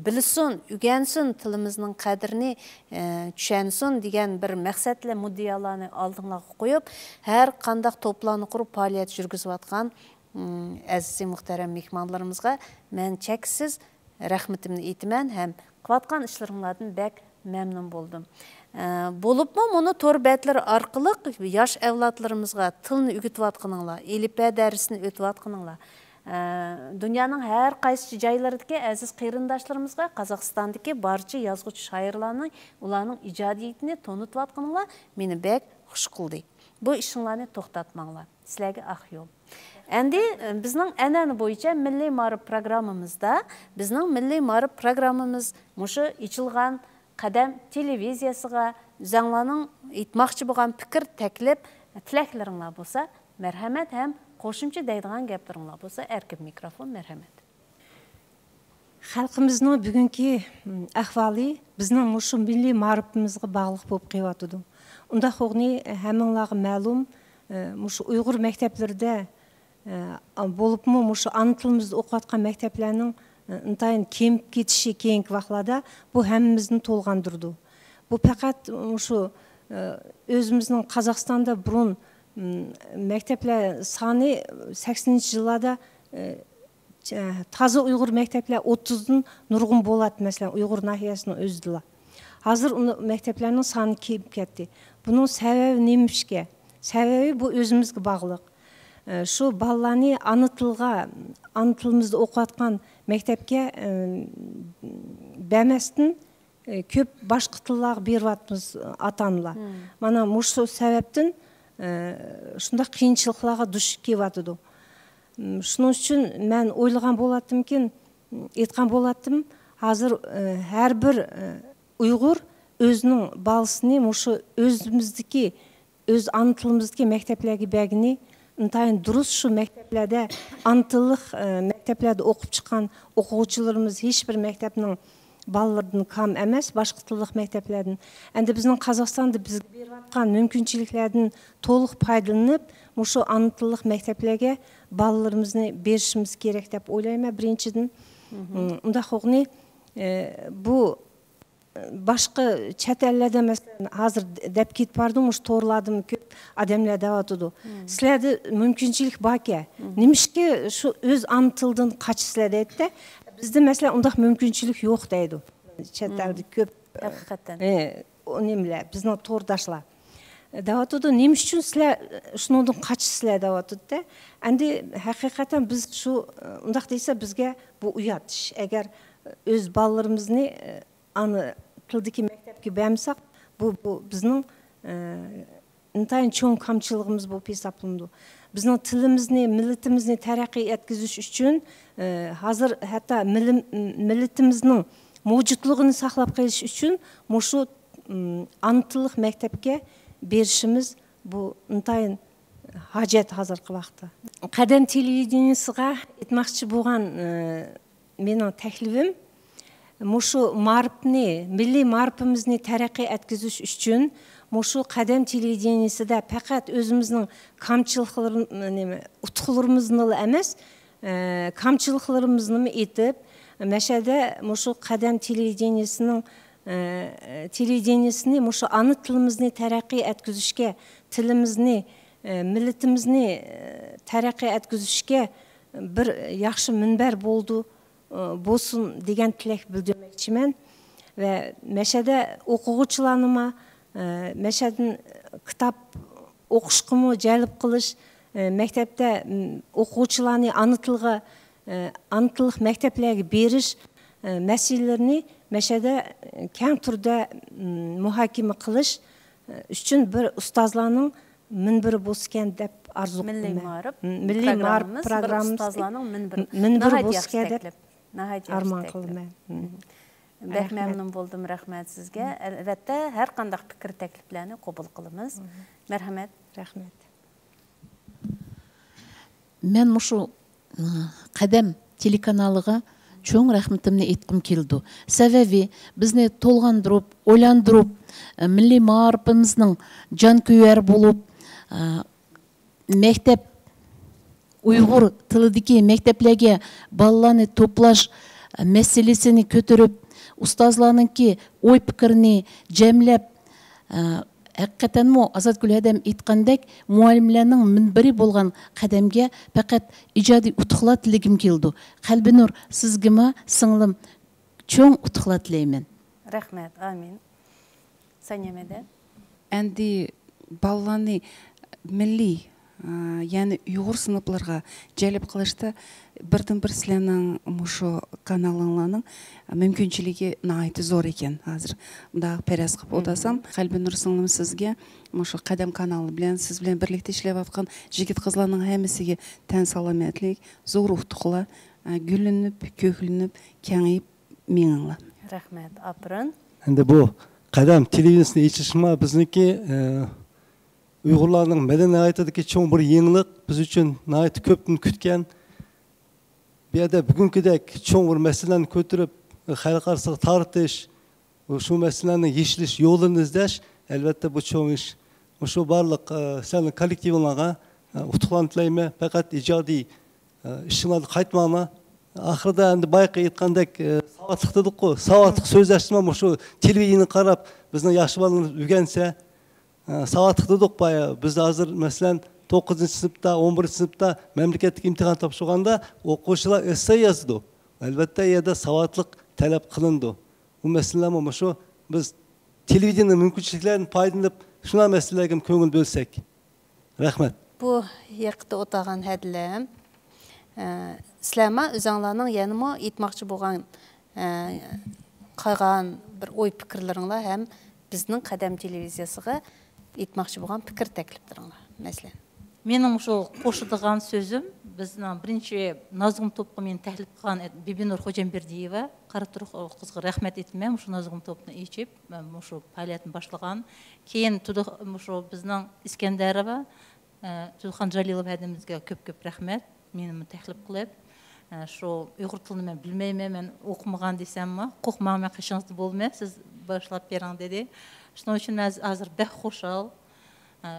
بىلسۇن، ئۆگەنسۇن، تىلىمىزنىڭ قەدرىنى، ئە، چۈشەنسۇن دېگەن بىر مەقسەت بىلەن مۇددىئالارنى ئالدىڭلارغا قويۇپ، ھەر قانداق توپلارنى قۇرۇپ پائالىيەت يۈرگۈزۈۋاتقان، ئىم، ئەزىز مۇھتەرەم مېھمانلىرىمىزغا مەن چەكسىز رەھمىتىمنى ئېيتىمەن ھەم قىلىۋاتقان ئىشلىرىڭلاردىن بەك مەمنۇن بولدۇم. ئە، بولۇپمۇ مۇنۇ تور بەتلىرى ئارقىلىق ياش ئەۋلادلىرىمىزغا تىلنى ئۆگىتىۋاتقىنىڭلار، ئېلىپبە دەرسىنى ئۆتۈۋاتقىنىڭلار، ئە، دۇنيانىڭ ھەر قايسى جايلىرىدىكى ئەزىز قېرىنداشلىرىمىزغا، قازاقىستاندىكى بارچە يازغۇچى شائىرلارنىڭ، ئۇلارنىڭ ئىجادىيىتىنى تونۇتۇۋاتقىنىڭلار مېنى بەك خۇش قىلدى. بۇ ئىشىڭلارنى توختاتماڭلار. سىلەرگە ئاق يول. ئەمدى، ئە، بىزنىڭ ئەنئەنە بويىچە مىللىي مائارىپ پروگراممىمىزدا، بىزنىڭ مىللىي مائارىپ پروگراممىمىز مۇشۇ ئېچىلغان قەدەم تېلېۋىزىيەسىغا ئۆزەڭلارنىڭ ئېيتماقچى بولغان پىكىر، تەكلىپ، تىلەكلىرىڭلار بولسا، مەرھەمەت، ھەم قوشۇمچە دەيدىغان گەپلىرىڭلار بولسا، ئەركىن مىكروفون، مەرھەمەت. خەلقىمىزنىڭ بۈگۈنكى، م، ئەھۋالى بىزنىڭ مۇشۇ مىللىي مائارىپىمىزغا باغلىق بولۇپ قېلىۋاتىدۇ. ئۇنداق بولغىنى ھەممىڭلارغا مەلۇم، ئە، مۇشۇ ئۇيغۇر مەكتەپلىرىدە، ئە، بولۇپمۇ مۇشۇ ئانا تىلىمىزدا ئوقۇۋاتقان مەكتەپلەرنىڭ، ئە، ئىنتايىن كېمىيىپ كېتىشى كېيىنكى ۋاقىتلاردا بۇ ھەممىمىزنى تولغاندۇرىدۇ. بۇ پەقەت مۇشۇ، ئە، ئۆزىمىزنىڭ قازاقىستاندا بۇرۇن، م، مەكتەپلەر سانى سەكسىنىنچى يىللاردا، ئە، چە-، تازا ئۇيغۇر مەكتەپلەر ئوتتۇزدىن نۇرغۇن بولاتتى، مەسىلەن، ئۇيغۇر ناھىيەسىنىڭ ئۆزىدىلا. ھازىر ئۇنى، مەكتەپلەرنىڭ سانى كېمىيىپ كەتتى. بۇنىڭ سەۋەبى نېمىشكە؟ سەۋەبى بۇ ئۆزىمىزگە باغلىق. ئە، شۇ بالىلارنى ئانا تىلغا، ئانا تىلىمىزدا ئوقۇۋاتقان مەكتەپكە، ئە، بەرمەستىن، ئە، كۆپ باشقا تىللارغا بېرىۋاتىمىز، ئاتا-ئانىلار. مانا مۇشۇ سەۋەبتىن، ئە، شۇنداق قىيىنچىلىقلارغا دۇچ كېلىۋاتىدۇ. م، شۇنىڭ ئۈچۈن مەن ئويلىغان بولاتتىمكىن، ئېيتقان بولاتتىم، ھازىر، ئە، ھەر بىر، ئە، ئۇيغۇر ئۆزىنىڭ بالىسىنى مۇشۇ ئۆزىمىزدىكى، ئۆز ئانا تىلىمىزدىكى مەكتەپلەرگە بەرگىنى ئىنتايىن دۇرۇس. شۇ مەكتەپلەردە ئانا تىللىق، ئە، مەكتەپلەردە ئوقۇپ چىققان ئوقۇغۇچىلىرىمىز ھېچ بىر مەكتەپنىڭ بالىلىرىدىن كام ئەمەس، باشقا تىللىق مەكتەپلەردىن. ئەمدى بىزنىڭ قازاقىستاندا بىزگە بېرىۋاتقان مۇمكىنچىلىكلەردىن تولۇق پايدىلىنىپ، مۇشۇ ئانا تىللىق مەكتەپلەرگە بالىلىرىمىزنى بېرىشىمىز كېرەك دەپ ئويلايمەن، بىرىنچىدىن. مم، ئۇنداق بولغىنى، ئە، بۇ باشقا چەت ئەللەردە، مەسىلەن، ھازىر دەپ كېتىپ باردىمۇ، مۇشۇ تورلاردىمۇ كۆپ ئادەملەر دەۋاتىدۇ. سىلەردە مۇمكىنچىلىك باركەن، نېمىشقا شۇ ئۆز ئانا تىلىدىن قاچىسىلەر دەيدۇ-دە. بىزدە، مەسىلەن، ئۇنداق مۇمكىنچىلىك يوق دەيدۇ. چەت ئەلدە كۆپ، ھەقىقەتەن. ئە، ئۇ نېمىلەر، بىزنىڭ تورداشلار دەۋاتىدۇ، نېمە ئۈچۈن سىلەر شۇنىڭدىن قاچىسىلەر دەۋاتىدۇ-دە. ئەمدى ھەقىقەتەن بىز شۇ، ئۇنداق دېسە، بىزگە بۇ ئۇيات ئىش. ئەگەر ئۆز بالىلىرىمىزنى، ئانا تىلدىكى مەكتەپكە بەرمىسەك، بۇ، بۇ بىزنىڭ، ئە، ئىنتايىن چوڭ كامچىلىقىمىز بولۇپ ھېسابلىنىدۇ. بىزنىڭ تىلىمىزنى، مىللىتىمىزنى تەرەققىي ئەتكۈزۈش ئۈچۈن، ئە، ھازىر ھەتتا مىلىم-، مىللىتىمىزنىڭ مەۋجۇتلۇقىنى ساقلاپ قېلىش ئۈچۈن مۇشۇ، ئىم، ئانا تىللىق مەكتەپكە بېرىشىمىز بۇ ئىنتايىن ھاجەت ھازىرقى ۋاقىتتا. قەدەم تېلېۋىدېنىيىسىغا ئېيتماقچى بولغان، ئە، مېنىڭ تەكلىپىم، مۇشۇ مائارىپنى، مىللىي مائارىپىمىزنى تەرەققىي ئەتكۈزۈش ئۈچۈن مۇشۇ قەدەم تېلېۋىدېنىيىسىدە پەقەت ئۆزىمىزنىڭ كامچىلىقلىرىم-، نېمە، ئۇتۇقلىرىمىزنىلا ئەمەس، ئە، كامچىلىقلىرىمىزنىمۇ ئېيتىپ، مەشەدە مۇشۇ قەدەم تېلېۋىدېنىيىسىنىڭ، ئە، تېلېۋىدېنىيىسىنى مۇشۇ ئانا تىلىمىزنى تەرەققىي ئەتكۈزۈشكە، تىلىمىزنى، ئە، مىللىتىمىزنى، ئە، تەرەققىي ئەتكۈزۈشكە بىر ياخشى مۇنبەر بولدى، ئە، بولسۇن دېگەن تىلەك بىلدۈرمەكچىمەن. ۋە مەشەدە ئوقۇغۇچىلارنىمۇ، ئە، مەشەدىن كىتاب ئوقۇشقىمۇ جەلپ قىلىش، ئە، مەكتەپتە، م، ئوقۇغۇچىلارنى ئانا تىلغا، ئە، ئانا تىللىق مەكتەپلەرگە بېرىش، ئە، مەسىلىلىرىنى مەشەدە، ئە، كەڭ تۈردە، م، مۇھاكىمە قىلىش، ئە، ئۈچۈن بىر ئۇستازلارنىڭ مۇنبىرى بولسىكەن دەپ ئارزۇ قىلىمەن. مىللىي مائارىپ، م، مىللىي مائارىپ پروگراممىمىز بىر پروگراممىز ئۇستازلارنىڭ مۇنبىرى. م، مۇنبىرى ناھايىتى ياخشى بولسىكەن دەپ تەكلىپ. ناھايىتى ياخشى ئارمان تەكلىپ. قىلىمەن. م. بەك رەھمەت. مەمنۇن بولدۇم، رەھمەت سىزگە. ئەلۋەتتە، ھەر قانداق پىكىر تەكلىپلەرنى قوبۇل قىلىمىز. مەرھەمەت. رەھمەت. مەن مۇشۇ، ئى، قەدەم تېلېكانالىغا چوڭ رەھمىتىمنى ئېيتقۇم كېلىدۇ. سەۋەبى، بىزنى تولغاندۇرۇپ، ئويلاندۇرۇپ، ئى، مىللىي مائارىپىمىزنىڭ جانكۆيەر بولۇپ، ئى، مەكتەپ، ئۇيغۇر تىلىدىكى مەكتەپلەرگە بالىلارنى توپلاش مەسىلىسىنى كۆتۈرۈپ، ئۇستازلارنىڭكى ئوي پىكرىنى جەملەپ، ئە، ھەقىقەتەنمۇ ئازاتگۈل ھەدەم ئېيتقاندەك، مۇئەللىملەرنىڭ مۇنبىرى بولغان قەدەمگە پەقەت ئىجادىي ئۇتۇقلار تىلىگۈم كېلىدۇ. قەلبىنۇر، سىزگىمۇ سىڭلىم چوڭ ئۇتۇقلار تىلەيمەن. رەھمەت، ئامىن. سانىيە مەدەت. ئەمدى بالىلارنى مىللىي، ئە، يەنى ئۇيغۇر سىنىپلىرىغا جەلپ قىلىشتا بىردىنبىر سىلەرنىڭ مۇشۇ كانالىڭلارنىڭ مۇمكىنچىلىكى ناھايىتى زور ئىكەن. ھازىر مۇنداق پەرەز قىلىپ ئولتۇرسام، قەلبىنۇر سىڭلىم سىزگە مۇشۇ قەدەم كانالى بىلەن، سىز بىلەن بىرلىكتە ئىشلەۋاتقان يىگىت قىزلارنىڭ ھەممىسىگە تەن سالامەتلىك، زور ئۇتۇقلار، ئە، گۈللىنىپ، كۆكلىنىپ، كېڭىيىپ مېڭىڭلار. رەھمەت، ئاپىرىن. ئەمدى بۇ قەدەم تېلېۋىزىيىسىنى ئېچىشمۇ بىزنىڭكى، ئە، ئۇيغۇرلارنىڭ مەدەنىيەت ھاياتىدىكى چوڭ بىر يېڭىلىق، بىز ئۈچۈن ناھايىتى كۆپتىن كۈتكەن. بۇ يەردە بۈگۈنكىدەك چوڭ بىر مەسىلىلەرنى كۆتۈرۈپ، خەلق ئارىسىغا تارتىش، شۇ مەسىلىلەرنىڭ يېشىلىش يولىنى ئىزدەش، ئەلۋەتتە، بۇ چوڭ ئىش. مۇشۇ بارلىق، ئە، سىلەرنىڭ كوللېكتىۋىڭلارغا، ئە، ئۇتۇقلارنى تىلەيمەن. پەقەت ئىجادىي، ئە، ئىشىڭلاردا قايتماڭلار. ئاخىرىدا ئەمدى بايىقى ئېيتقاندەك، ئە، ساۋاتلىق دېدۇققۇ، ساۋاتلىق سۆزلەشمۇ مۇشۇ تېلېۋىدېنىيەگە قاراپ بىزنىڭ ياش بالىلىرىمىز ئۆگەنسە، ئە، ساۋاتلىق دېدۇق بايا. بىز ھازىر، مەسىلەن، توققۇزىنچى سىنىپتا، ئون بىرىنچى سىنىپتا مەملىكەتلىك ئىمتىھان تاپشۇرغاندا ئوقۇغۇچىلار ئېسسېي يازىدۇ. ئەلۋەتتە، ئۇ يەردە ساۋاتلىق تەلەپ قىلىنىدۇ. بۇ مەسىلىلەرمۇ مۇشۇ، بىز تېلېۋىدېنىيە مۇمكىنچىلىكلەردىن پايدىلىنىپ، شۇنداق مەسىلىلەرگە كۆڭۈل بۆلسەك. رەھمەت. بۇ يېقىندا ئولتۇرغان ھەدىلەم، ئە، سىلەرمۇ ئۆزۈڭلارنىڭ يەنىمۇ ئېيتماقچى بولغان، ئە، قالغان بىر ئوي پىكىرلىرىڭلار ھەم بىزنىڭ قەدەم تېلېۋىزىيەسىگە ئېيتماقچى بولغان پىكىر تەكلىپلىرىڭلار، مەسىلەن. مېنىڭ مۇشۇ قوشىدىغان سۆزۈم، بىزنىڭ بىرىنچى نازۇگۇم توپقا مېنى تەكلىپ قىلغان بىبىنۇر خوجامبېردىيېۋا، قارا تۇرۇق قىزغا رەھمەت ئېيتىمەن، مۇشۇ نازۇگۇم توپنى ئېچىپ، مۇشۇ پائالىيەتنى باشلىغان. كېيىن تۇدۇق-، مۇشۇ بىزنىڭ ئىسكەندەروۋا، ئە، تۇدۇقخان جالىلوۋا ھەدىمىزگە كۆپ-كۆپ رەھمەت. مېنىمۇ تەكلىپ قىلىپ، ئە، شۇ ئۇيغۇر تىلىنى مەن بىلمەيمەن، مەن ئوقۇمىغان دېسەممۇ، قورقماڭ، مەن قېشىڭىزدا بولىمەن، سىز باشلاپ بېرىڭ دېدى. شۇنىڭ ئۈچۈن مەن ھازىر بەك خۇشال. ئە،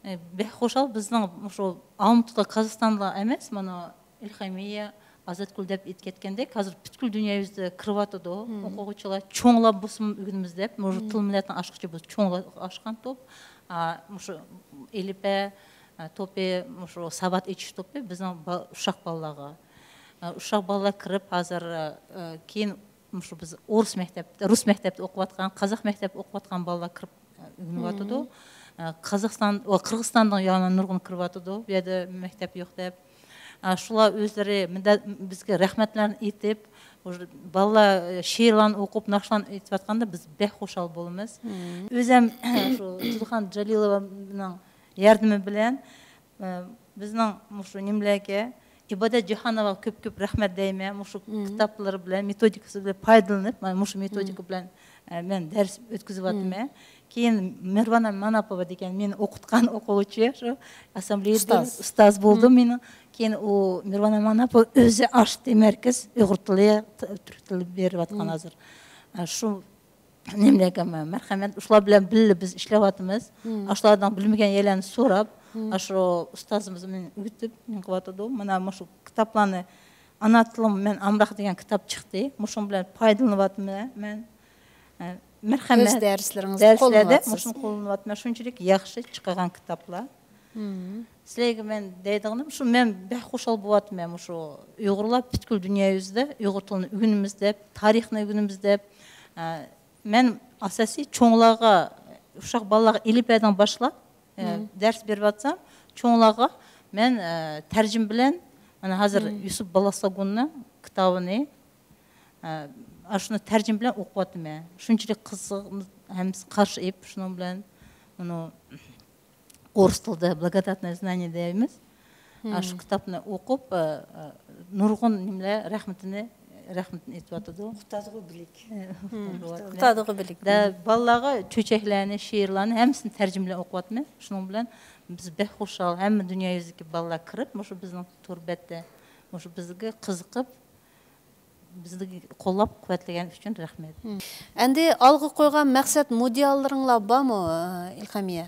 ئە، بەك خۇشال، بىزنىڭ مۇشۇ ئالمۇتىدا قازاقىستاندا ئەمەس، مانا ئىلھامىيە، ئازادگۈل دەپ ئېيتىپ كەتكەندەك، ھازىر پۈتكۈل دۇنيا يۈزىدە كىرىۋاتىدۇ. ئوقۇغۇچىلار چوڭلار بولسىمۇ ئۆگىنىمىز دەپ، مۇشۇ تىل مىللەتنىڭ ئاچقۇچى بولسا چوڭلار ئاچقان توپ. ئا، مۇشۇ ئېلىپبە، ئا، توپى، مۇشۇ ساۋات ئېچىش توپى بىزنىڭ با-، ئۇششاق بالىلارغا. ئا، ئۇششاق بالىلار كىرىپ ھازىر، ئا، كېيىن مۇشۇ بىز ئورۇس مەكتەپتە، رۇس مەكتەپتە ئوقۇۋاتقان، قازاق مەكتەپتە ئوقۇۋاتقان بالىلار كىرىپ ئۆگىنىۋاتىدۇ. ئە، قازاقىستان ۋە قىرغىزىستاندىن يەنە نۇرغۇن كىرىۋاتىدۇ. بۇ يەردە مەكتەپ يوق دەپ. ئا، شۇلار ئۆزلىرى مۇنداق بىزگە رەھمەتلەرنى ئېيتىپ، بالىلار شېئىرلارنى ئوقۇپ، ناخشىلارنى ئېيتىۋاتقاندا بىز بەك خۇشال بولىمىز. ئۆزۈم شۇ تۇلخان جالىلوۋانىڭ ياردىمى بىلەن، ئە، بىزنىڭ مۇشۇ نېمىلەرگە، ئىبادەت جاھانوۋاغا كۆپ-كۆپ رەھمەت دەيمەن. مۇشۇ كىتابلىرى بىلەن، مېتودىكىسى بىلەن پايدىلىنىپ، مانا مۇشۇ مېتودىكا بىلەن، ئە، مەن دەرس ئۆتكۈزۈۋاتىمەن. كېيىن مىرۋانا ماناپوۋا دېگەن مېنى ئوقۇتقان ئوقۇغۇچى، شۇ ئاسسامبلېيىدا ئۇستاز بولدى مېنىڭ. كېيىن ئۇ مىرۋانا ماناپوۋا ئۆزى ئاچتى مەركەز، ئۇيغۇر تىلى، تۈرك تىلى بېرىۋاتقان ھازىر. ئە، شۇ نېمىلەرگە مە-، مەرھەمەت، شۇلار بىلەن بىللە بىز ئىشلەۋاتىمىز. ئاشۇلاردىن بىلمىگەن يەرلەرنى سوراپ، ئاشۇ ئۇستازىمىز مېنى ئۆگىتىپ، نېمە قىلىۋاتىدۇ. مانا مۇشۇ كىتابلارنى، ئانا تىلىم مەن ئامراق دېگەن كىتاب چىقتى. مۇشۇنىڭ بىلەن پايدىلىنىۋاتىمەن مەن. ئە، مەرھەمەت. ئۆز دەرسلىرىڭىزدە دەرسلەردە قوللىنىۋاتىسىز. مۇشۇنى قوللىنىۋاتىمەن. شۇنچىلىك ياخشى چىقارغان كىتابلار. سىلەرگە مەن دەيدىغىنىم شۇ، مەن بەك خۇشال بولۇۋاتىمەن، مۇشۇ ئۇيغۇرلار پۈتكۈل دۇنيا يۈزىدە ئۇيغۇر تىلىنى ئۆگىنىمىز دەپ، تارىخنى ئۆگىنىمىز دەپ. ئە، مەن ئاساسىي چوڭلارغا، ئۇششاق بالىلارغا ئېلىپبەدىن باشلاپ، ئە، دەرس بېرىۋاتسام، چوڭلارغا مەن، ئە، تەرجىمە بىلەن، مانا ھازىر يۈسۈپ بالاساگۇننىڭ كىتابىنى، ئە، ئاشۇنى تەرجىمە بىلەن ئوقۇۋاتىمەن. شۇنچىلىك قىزىق، ھەممىسى قارشى ئېلىپ، شۇنىڭ بىلەن ئۇنى ئورۇس تىلىدا «Благодатное знание» دەيمىز. ئاشۇ كىتابنى ئوقۇپ، ئە، ئە، نۇرغۇن نېمىلەر رەھمىتىنى، رەھمىتىنى ئېيتىۋاتىدۇ. ئۇقتادىغۇ بىلىك. ئە، ئۇقتادىغۇ بىلىك. دە، بالىلارغا چۆچەكلەرنى، شېئىرلارنى ھەممىسىنى تەرجىمە بىلەن ئوقۇۋاتىمەن. شۇنىڭ بىلەن بىز بەك خۇشال، ھەممە دۇنيا يۈزىدىكى بالىلار كىرىپ، مۇشۇ بىزنىڭ تور بەتتە، مۇشۇ بىزگە قىزىقىپ، بىزنى قوللاپ-قۇۋۋەتلىگەن ئۈچۈن رەھمەت. ئەمدى ئالغا قويغان مەقسەت مۇدىئاللىرىڭلار بارمۇ، ئىلھامىيە؟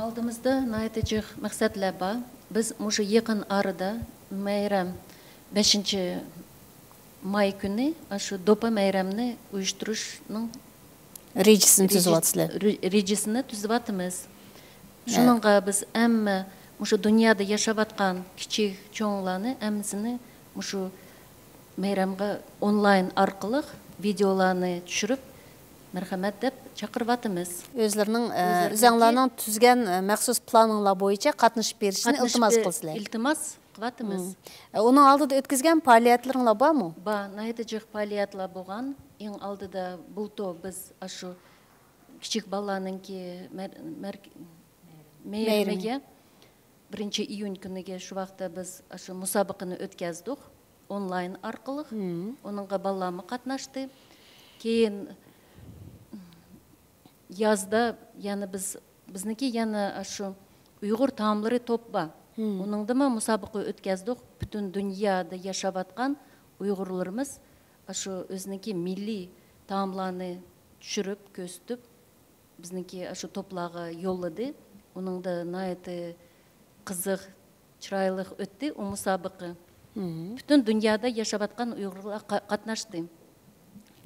ئالدىمىزدا ناھايىتى جىق مەقسەتلەر بار. بىز مۇشۇ يېقىن ئارىدا مەيرەم، بەشىنچى ماي كۈنى ئاشۇ دوپپا مەيرەمنى ئۇيۇشتۇرۇشنىڭ رېجىسىنى رېجىس-، تۈزۈۋاتىسىلەر. رې-، رېجىسىنى تۈزۈۋاتىمىز. شۇنىڭغا بىز ھەممە مۇشۇ دۇنيادا ياشاۋاتقان كىچىك، چوڭلارنى ھەممىسىنى مۇشۇ مەيرەمگە ئونلاين ئارقىلىق ۋىدېئولارنى چۈشۈرۈپ، مەرھەمەت دەپ چاقىرىۋاتىمىز. ئۆزلىرىنىڭ، ئە، ئۆزلىرىنىڭكى ئۆزەڭلارنىڭ تۈزگەن، ئە، مەخسۇس پىلانىڭلار بويىچە قاتنىشىپ بېرىشىنى قاتنىشىپ ئىلتىماس بېرىش قىلىسىلەر. ئىلتىماس قىلىۋاتىمىز. ئە، ئۇنىڭ ئالدىدا ئۆتكۈزگەن پائالىيەتلىرىڭلار بارمۇ؟ بار، ناھايىتى جىق پائالىيەتلەر بولغان. ئەڭ ئالدىدا بۇلتۇر بىز ئاشۇ كىچىك بالىلارنىڭكى مەر-، مەرك-، مەيرىمىگە بىرىنچى ئىيۇن كۈنىگە شۇ ۋاقىتتا بىز ئاشۇ مۇسابىقىنى ئۆتكەزدۇق ئونلاين ئارقىلىق. ئۇنىڭغا بالىلارمۇ قاتناشتى. كېيىن يازدا يەنە بىز، بىزنىڭكى يەنە ئاشۇ ئۇيغۇر تائاملىرى توپ بار. ئۇنىڭدىمۇ مۇسابىقە ئۆتكەزدۇق. پۈتۈن دۇنيادا ياشاۋاتقان ئۇيغۇرلىرىمىز ئاشۇ ئۆزىنىڭكى مىللىي تائاملارنى چۈشۈرۈپ، كۆرسىتىپ، بىزنىڭكى ئاشۇ توپلارغا يوللىدى. ئۇنىڭدا ناھايىتى قىزىق، چىرايلىق ئۆتتى ئۇ مۇسابىقە. پۈتۈن دۇنيادا ياشاۋاتقان ئۇيغۇرلار قا-، قاتناشتى.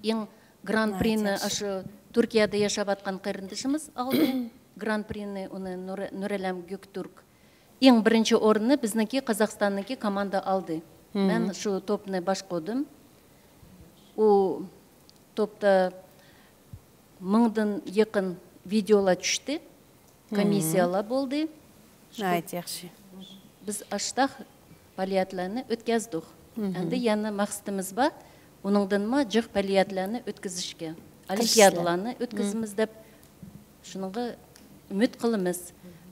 ئەڭ گران پرىنى ئاشۇ تۈركىيەدە ياشاۋاتقان قېرىندىشىمىز ئالدى. گران پرىنى ئۇنى نۇر-، نۇرەلەم گۆكتۈرك. ئەڭ بىرىنچى ئورۇننى بىزنىڭكى قازاقىستاننىڭكى كوماندا ئالدى. مەن شۇ توپنى باشقۇردۇم. ئۇ توپتا مىڭدىن يېقىن ۋىدېئولار چۈشتى. كومىسسىيالار بولدى. ناھايىتى ياخشى. بىز ئاشتاق پائالىيەتلەرنى ئۆتكەزدۇق. ئەمدى يەنە مەقسىتىمىز بار. ئۇنىڭدىنمۇ جىق پائالىيەتلەرنى ئۆتكۈزۈشكە، ئولىمپىيادىلارنى ئۆتكۈزىمىز دەپ شۇنىڭغا ئۈمىد قىلىمىز.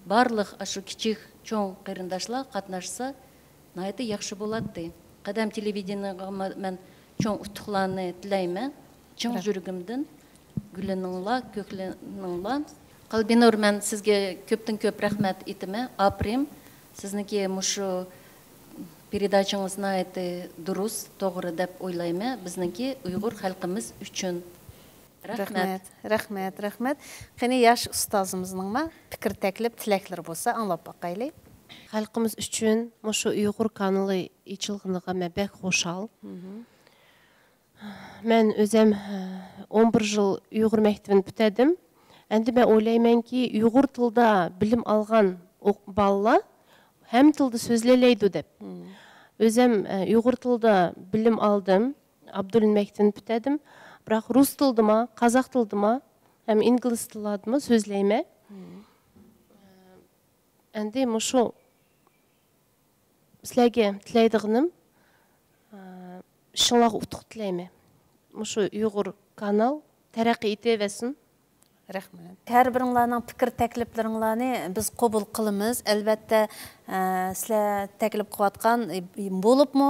بارلىق ئاشۇ كىچىك، چوڭ قېرىنداشلار قاتناشسا، ناھايىتى ياخشى بولاتتى. قەدەم تېلېۋىدېنىيېغا مەن چوڭ ئۇتۇقلارنى تىلەيمەن. چىن يۈرىكىمدىن گۈللىنىڭلار، كۆكلىنىڭلار. قەلبىنۇر، مەن سىزگە كۆپتىن كۆپ رەھمەت ئېيتىمەن. ئاپىرىن. سىزنىڭكى مۇشۇ پېرېداچىڭىز ناھايىتى دۇرۇس، توغرا دەپ ئويلايمەن. بىزنىڭكى ئۇيغۇر خەلقىمىز ئۈچۈن. رەھمەت. رەھمەت، رەھمەت، رەھمەت. قېنى، ياش ئۇستازىمىزنىڭمۇ پىكىر، تەكلىپ، تىلەكلىرى بولسا ئاڭلاپ باقايلى. خەلقىمىز ئۈچۈن مۇشۇ ئۇيغۇر كانىلى ئېچىلغىنىغا مەن بەك خۇشال. مەن ئۆزۈم، ئون بىر يىل ئۇيغۇر مەكتىۋىنى پۈتتۈردۈم. ئەمدى مەن ئويلايمەنكى، ئۇيغۇر تىلىدا بىلىم ئالغان ئوق-، بالىلار ھەممە تىلدا سۆزلىيەلەيدۇ دەپ. ئۆزۈم، ئۇيغۇر تىلىدا بىلىم ئالدىم. ئابدۇللا مەكتىۋىنى پۈتتۈردۈم. بىراق رۇس تىلىدىمۇ، قازاق تىلىدىمۇ ھەم ئىنگلىز تىللاردىمۇ سۆزلەيمەن. ئەمدى مۇشۇ سىلەرگە تىلەيدىغىنىم، ئىشىڭلارغا ئۇتۇق تىلەيمەن. مۇشۇ ئۇيغۇر كانال تەرەققىي ئېتىۋەرسۇن. رەھمەت. ھەر بىرىڭلارنىڭ پىكىر تەكلىپلىرىڭلارنى بىز قوبۇل قىلىمىز. ئەلۋەتتە، ئە، سىلەر تەكلىپ قىلىۋاتقان، ئە، بولۇپمۇ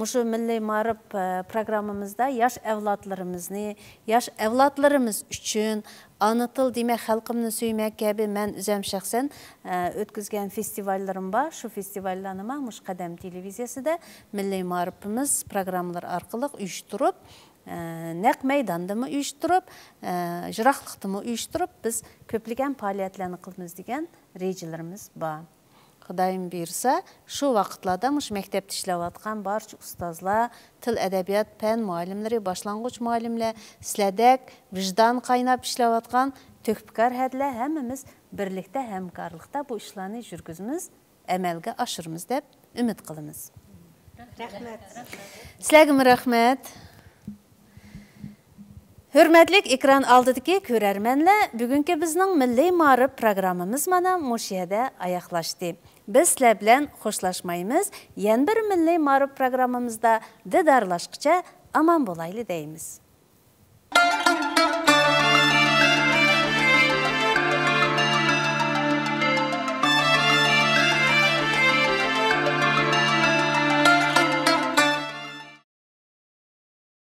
مۇشۇ مىللىي مائارىپ، ئە، پروگراممىمىزدا ياش ئەۋلادلىرىمىزنى، ياش ئەۋلادلىرىمىز ئۈچۈن ئانا تىل دېمەك خەلقىمنى سۆيمەك كەبى مەن ئۆزەم شەخسەن، ئە، ئۆتكۈزگەن فېستىۋاللىرىم بار. شۇ فېستىۋاللارنىمۇ مۇشۇ قەدەم تېلېۋىزىيەسىدە مىللىي مائارىپىمىز پروگراممىلىرى ئارقىلىق ئۇيۇشتۇرۇپ، ئە، نەق مەيداندىمۇ ئۇيۇشتۇرۇپ، ئە، يىراقلىقتىمۇ ئۇيۇشتۇرۇپ، بىز كۆپلىگەن پائالىيەتلەرنى قىلىمىز دېگەن رېجىلىرىمىز بار. خۇدايىم بۇيرۇسا، شۇ ۋاقىتلاردا مۇشۇ مەكتەپتە ئىشلەۋاتقان بارچە ئۇستازلار، تىل، ئەدەبىيات، پەن مۇئەللىملىرى، باشلانغۇچ مۇئەللىملەر، سىلەردەك ۋىجدان قايناپ ئىشلەۋاتقان تۆھپىكار ھەدىلەر ھەممىمىز بىرلىكتە، ھەمكارلىقتا بۇ ئىشلارنى يۈرگۈزىمىز، ئەمەلگە ئاشۇرىمىز دەپ ئۈمىد قىلىمىز. رەھمەت. سىلەرگىمۇ رەھمەت. ھۆرمەتلىك ئېكران ئالدىدىكى كۆرەرمەنلەر، بۈگۈنكى بىزنىڭ مىللىي مائارىپ پروگراممىمىز مانا مۇشۇ يەردە ئاياغلاشتى. بىز سىلەر بىلەن خوشلاشمايمىز. يەنە بىر مىللىي مائارىپ پروگراممىمىزدا دىدارلاشقىچە ئامان بولايلى دەيمىز.